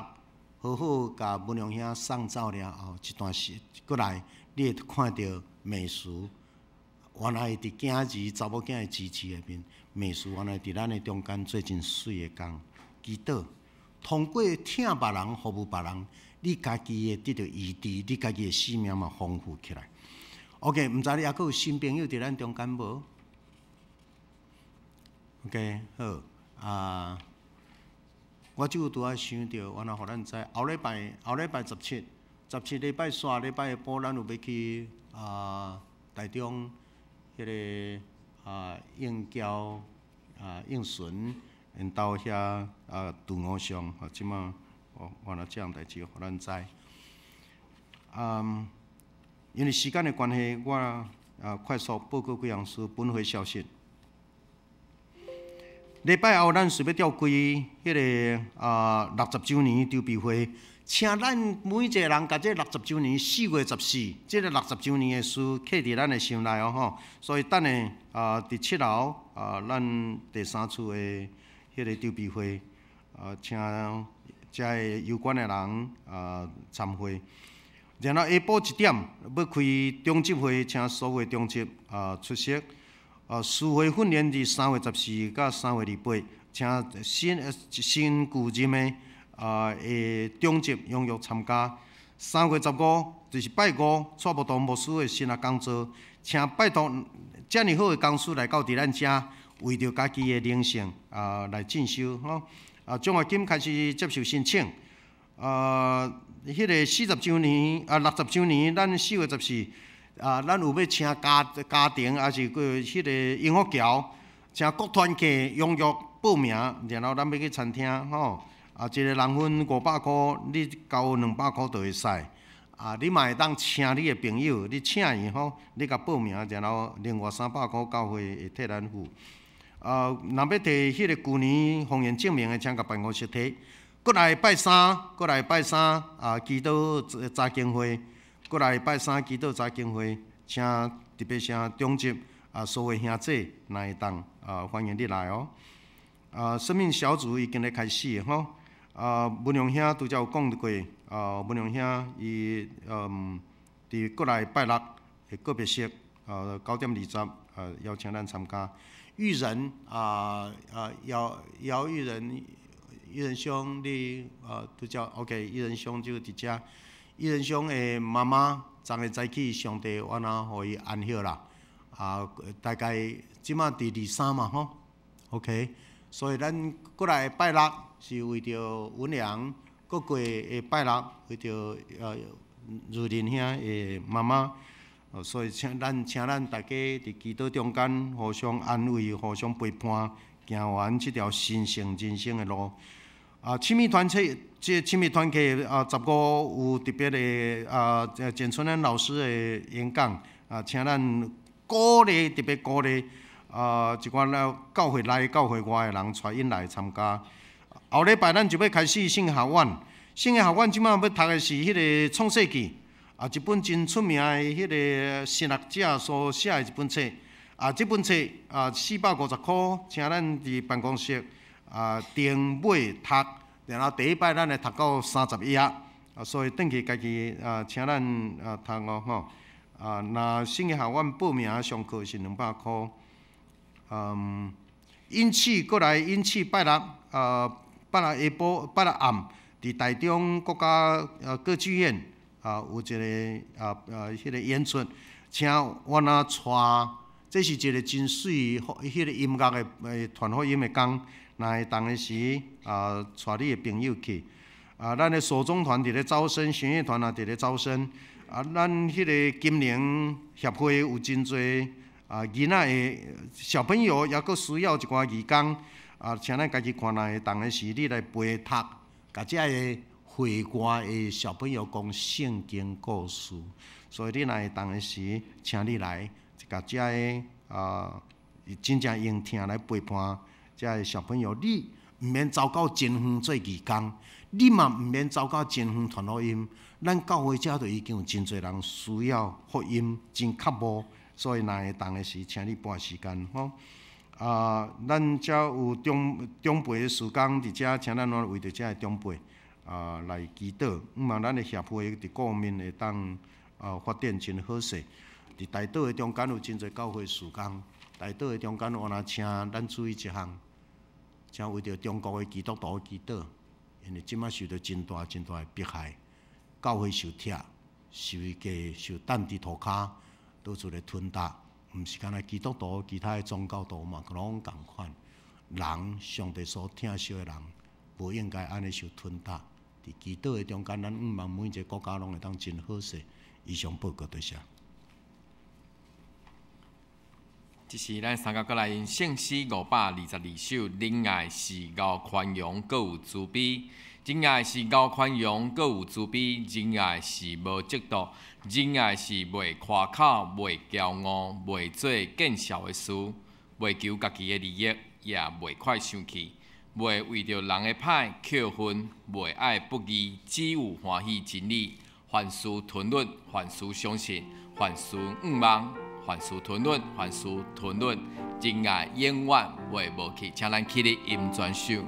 好好共文良兄送走了後，一段時過來，你會看著美淑，原來佇囝兒查某囝的支持內面，美淑原來佇咱的中間做真媠的工，祈禱。通過疼別人、服務別人，你家己會得著醫治，你家己的生命嘛豐富起來。OK，毋知你猶閣有新朋友佇咱中間無？OK，好啊。我就拄仔想著，原來予咱知，後禮拜後禮拜十七，十七禮拜三禮拜下晡，咱有欲去啊台中彼个啊應嬌啊應順。𪜶兜遐啊，拄偶像，吼，這馬哦，原來這項代誌予咱知。啊，因為時間的關係，我啊快速報告幾項事，本會消息。禮拜後，咱是欲召開彼个啊60週年籌備會，請咱每一個人共這60週年4月14，這個六十週年的事刻佇咱的心內哦吼。所以等下啊，佇7樓啊，咱第三次的彼个籌備會啊，請遮个有關的人啊參會。然後下晡1點欲開長執會，請所有長執啊出席。啊，司會訓練佇3月14佮3月28，請新舊任的啊的長執踴躍參加。3月15就是拜五，蔡慕道牧師的神學講座，請拜託遮爾好的講師來到佇咱遮，為著家己的靈性啊來進修吼。啊，獎學金開始接受申請。啊，彼个40週年啊，六十週年，咱4月14啊，咱有欲請家庭，抑是閣彼个幸福橋，請各團契踴躍報名，然後咱欲去餐廳吼。啊，一個人份500箍，你交200箍就會使。啊，你嘛會當請你的朋友，你請伊吼，你共報名，然後另外300箍教會會替咱付。啊，若欲提彼个舊年奉獻證明的，請共辦公室提。閣來拜三，閣來拜三啊，祈禱查經會，閣來拜三祈禱查經會，請特別請長執啊，所有兄姊若會當啊，歡迎你來哦。啊，生命小組已經咧開始吼。啊，文榮兄拄才有講過，啊，文榮兄伊佇閣來拜六的告別式，啊，9點20，啊，邀請咱參加。育人啊啊，姚姚育人，育人兄你啊，拄才 OK，育人兄就佇遮。育人兄的媽媽昨昏早起，上帝原來予伊安息啦。啊，大概這馬佇二三嘛吼，OK。所以咱閣來拜六是為著文良，閣過的拜六為著如林兄的媽媽，所以請咱大家佇祈禱中間互相安慰、互相陪伴，行完這條神聖人生的路。啊，親密團契，這親密團契啊，15有特別的啊，簡春恩老師的演講啊，請咱鼓勵，特別鼓勵啊，一寡了教會內、教會外的人𤆬𪜶來參加。後禮拜咱就欲開始聖經學院，聖經學院這馬欲讀的是彼個創世記，啊，一本真出名的彼個神學者所寫的一本冊。啊，這本冊啊，450箍，請咱佇辦公室啊訂買讀，然後第一擺咱會讀到31頁，啊，所以轉去家己啊，請咱啊讀哦吼。啊，若聖經學院報名上課是200箍。嗯，引起閣來引起拜六啊，拜六下晡拜六暗，佇台中國家歌劇院啊有一个啊彼个演出，請阮仔𤆬，這是一个真媠彼个音樂的傳福音的工，若會當的時啊，𤆬你的朋友去。啊，咱的手中團佇咧招生，弦樂團也佇咧招生。啊，咱彼个金陵協會有真濟啊囡仔的小朋友，抑閣需要一寡義工。啊，請咱家己看若會當的時，你來陪讀，共遮个會外的小朋友講聖經故事。所以你若會當的時，請你來，共遮个啊，真正用聽來陪伴遮个小朋友。你毋免走到真遠做義工，你嘛毋免走到真遠傳福音。咱教會遮就已經有真濟人需要福音，真渴慕。所以若會當的時，請你撥時間吼。啊，咱遮有長輩的事工佇遮，請咱攏為著遮的長輩啊來祈禱。向望咱的協會佇各方面會當啊發展真好勢。佇大島的中間有真濟教會事工，大島的中間我若請咱注意一項，請為著中國的基督徒祈禱，因為這馬受著真大真大的迫害，教會受拆、受架、受擲佇塗跤，到處咧吞打。毋是干焦基督徒，其他的宗教徒嘛，攏仝款。人上帝所疼惜的人，無應該按呢受吞打。佇祈禱的中間，咱向望每一个國家攏會當真好勢。以上報告，多謝。這是咱三甲閣來用聖詩522首，仁愛是夠寬容，閣有慈悲。仁愛是夠寬容，閣有慈悲。仁愛是無嫉妒，仁愛是袂誇口，袂驕傲，袂做見笑的事，袂求家己的利益，也袂快生氣，袂為著人的歹扣分，袂愛不義，只有歡喜真理。凡事吞忍，凡事相信，凡事向望，凡事吞忍，凡事吞忍，仁愛永遠袂無去。請咱起立，音專守。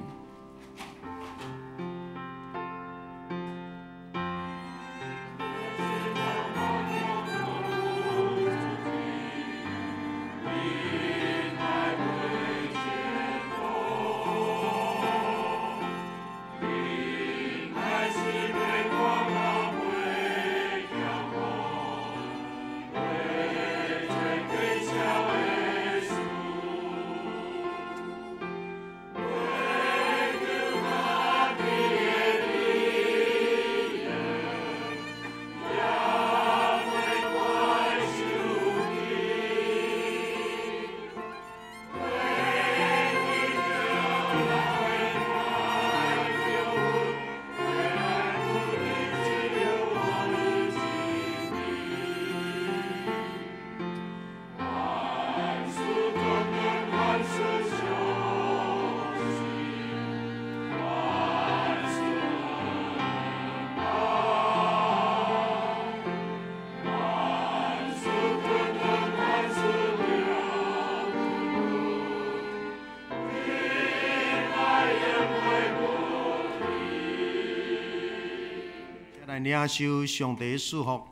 來領受上帝的祝福。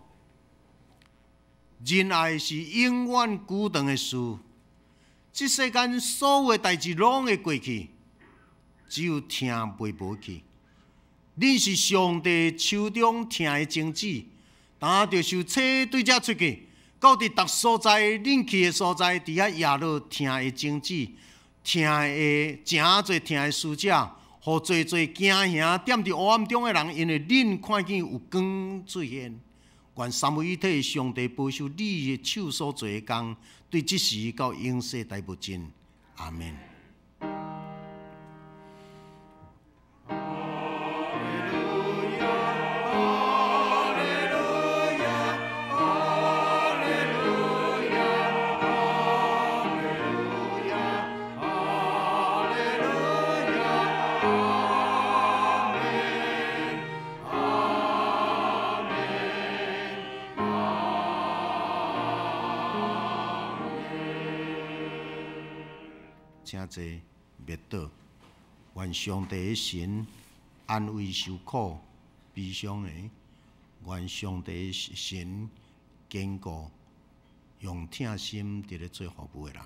仁愛是永遠久長的事，這世間所有的代誌攏會過去，只有疼袂無去。恁是上帝手中疼的種子，當著受洗對遮出去，到佇逐所在恁去的所在，佇遐耶路疼的種子，疼的誠濟疼的使者。予濟濟驚嚇踮佇黑暗中的人，因為恁看見有光出現。願三位一體上帝保守你的手所做的工，對這時到永世代無盡。阿們。請坐，默禱，願上帝的神安慰受苦、悲傷的；願上帝的神堅固用疼心佇咧做服務的人。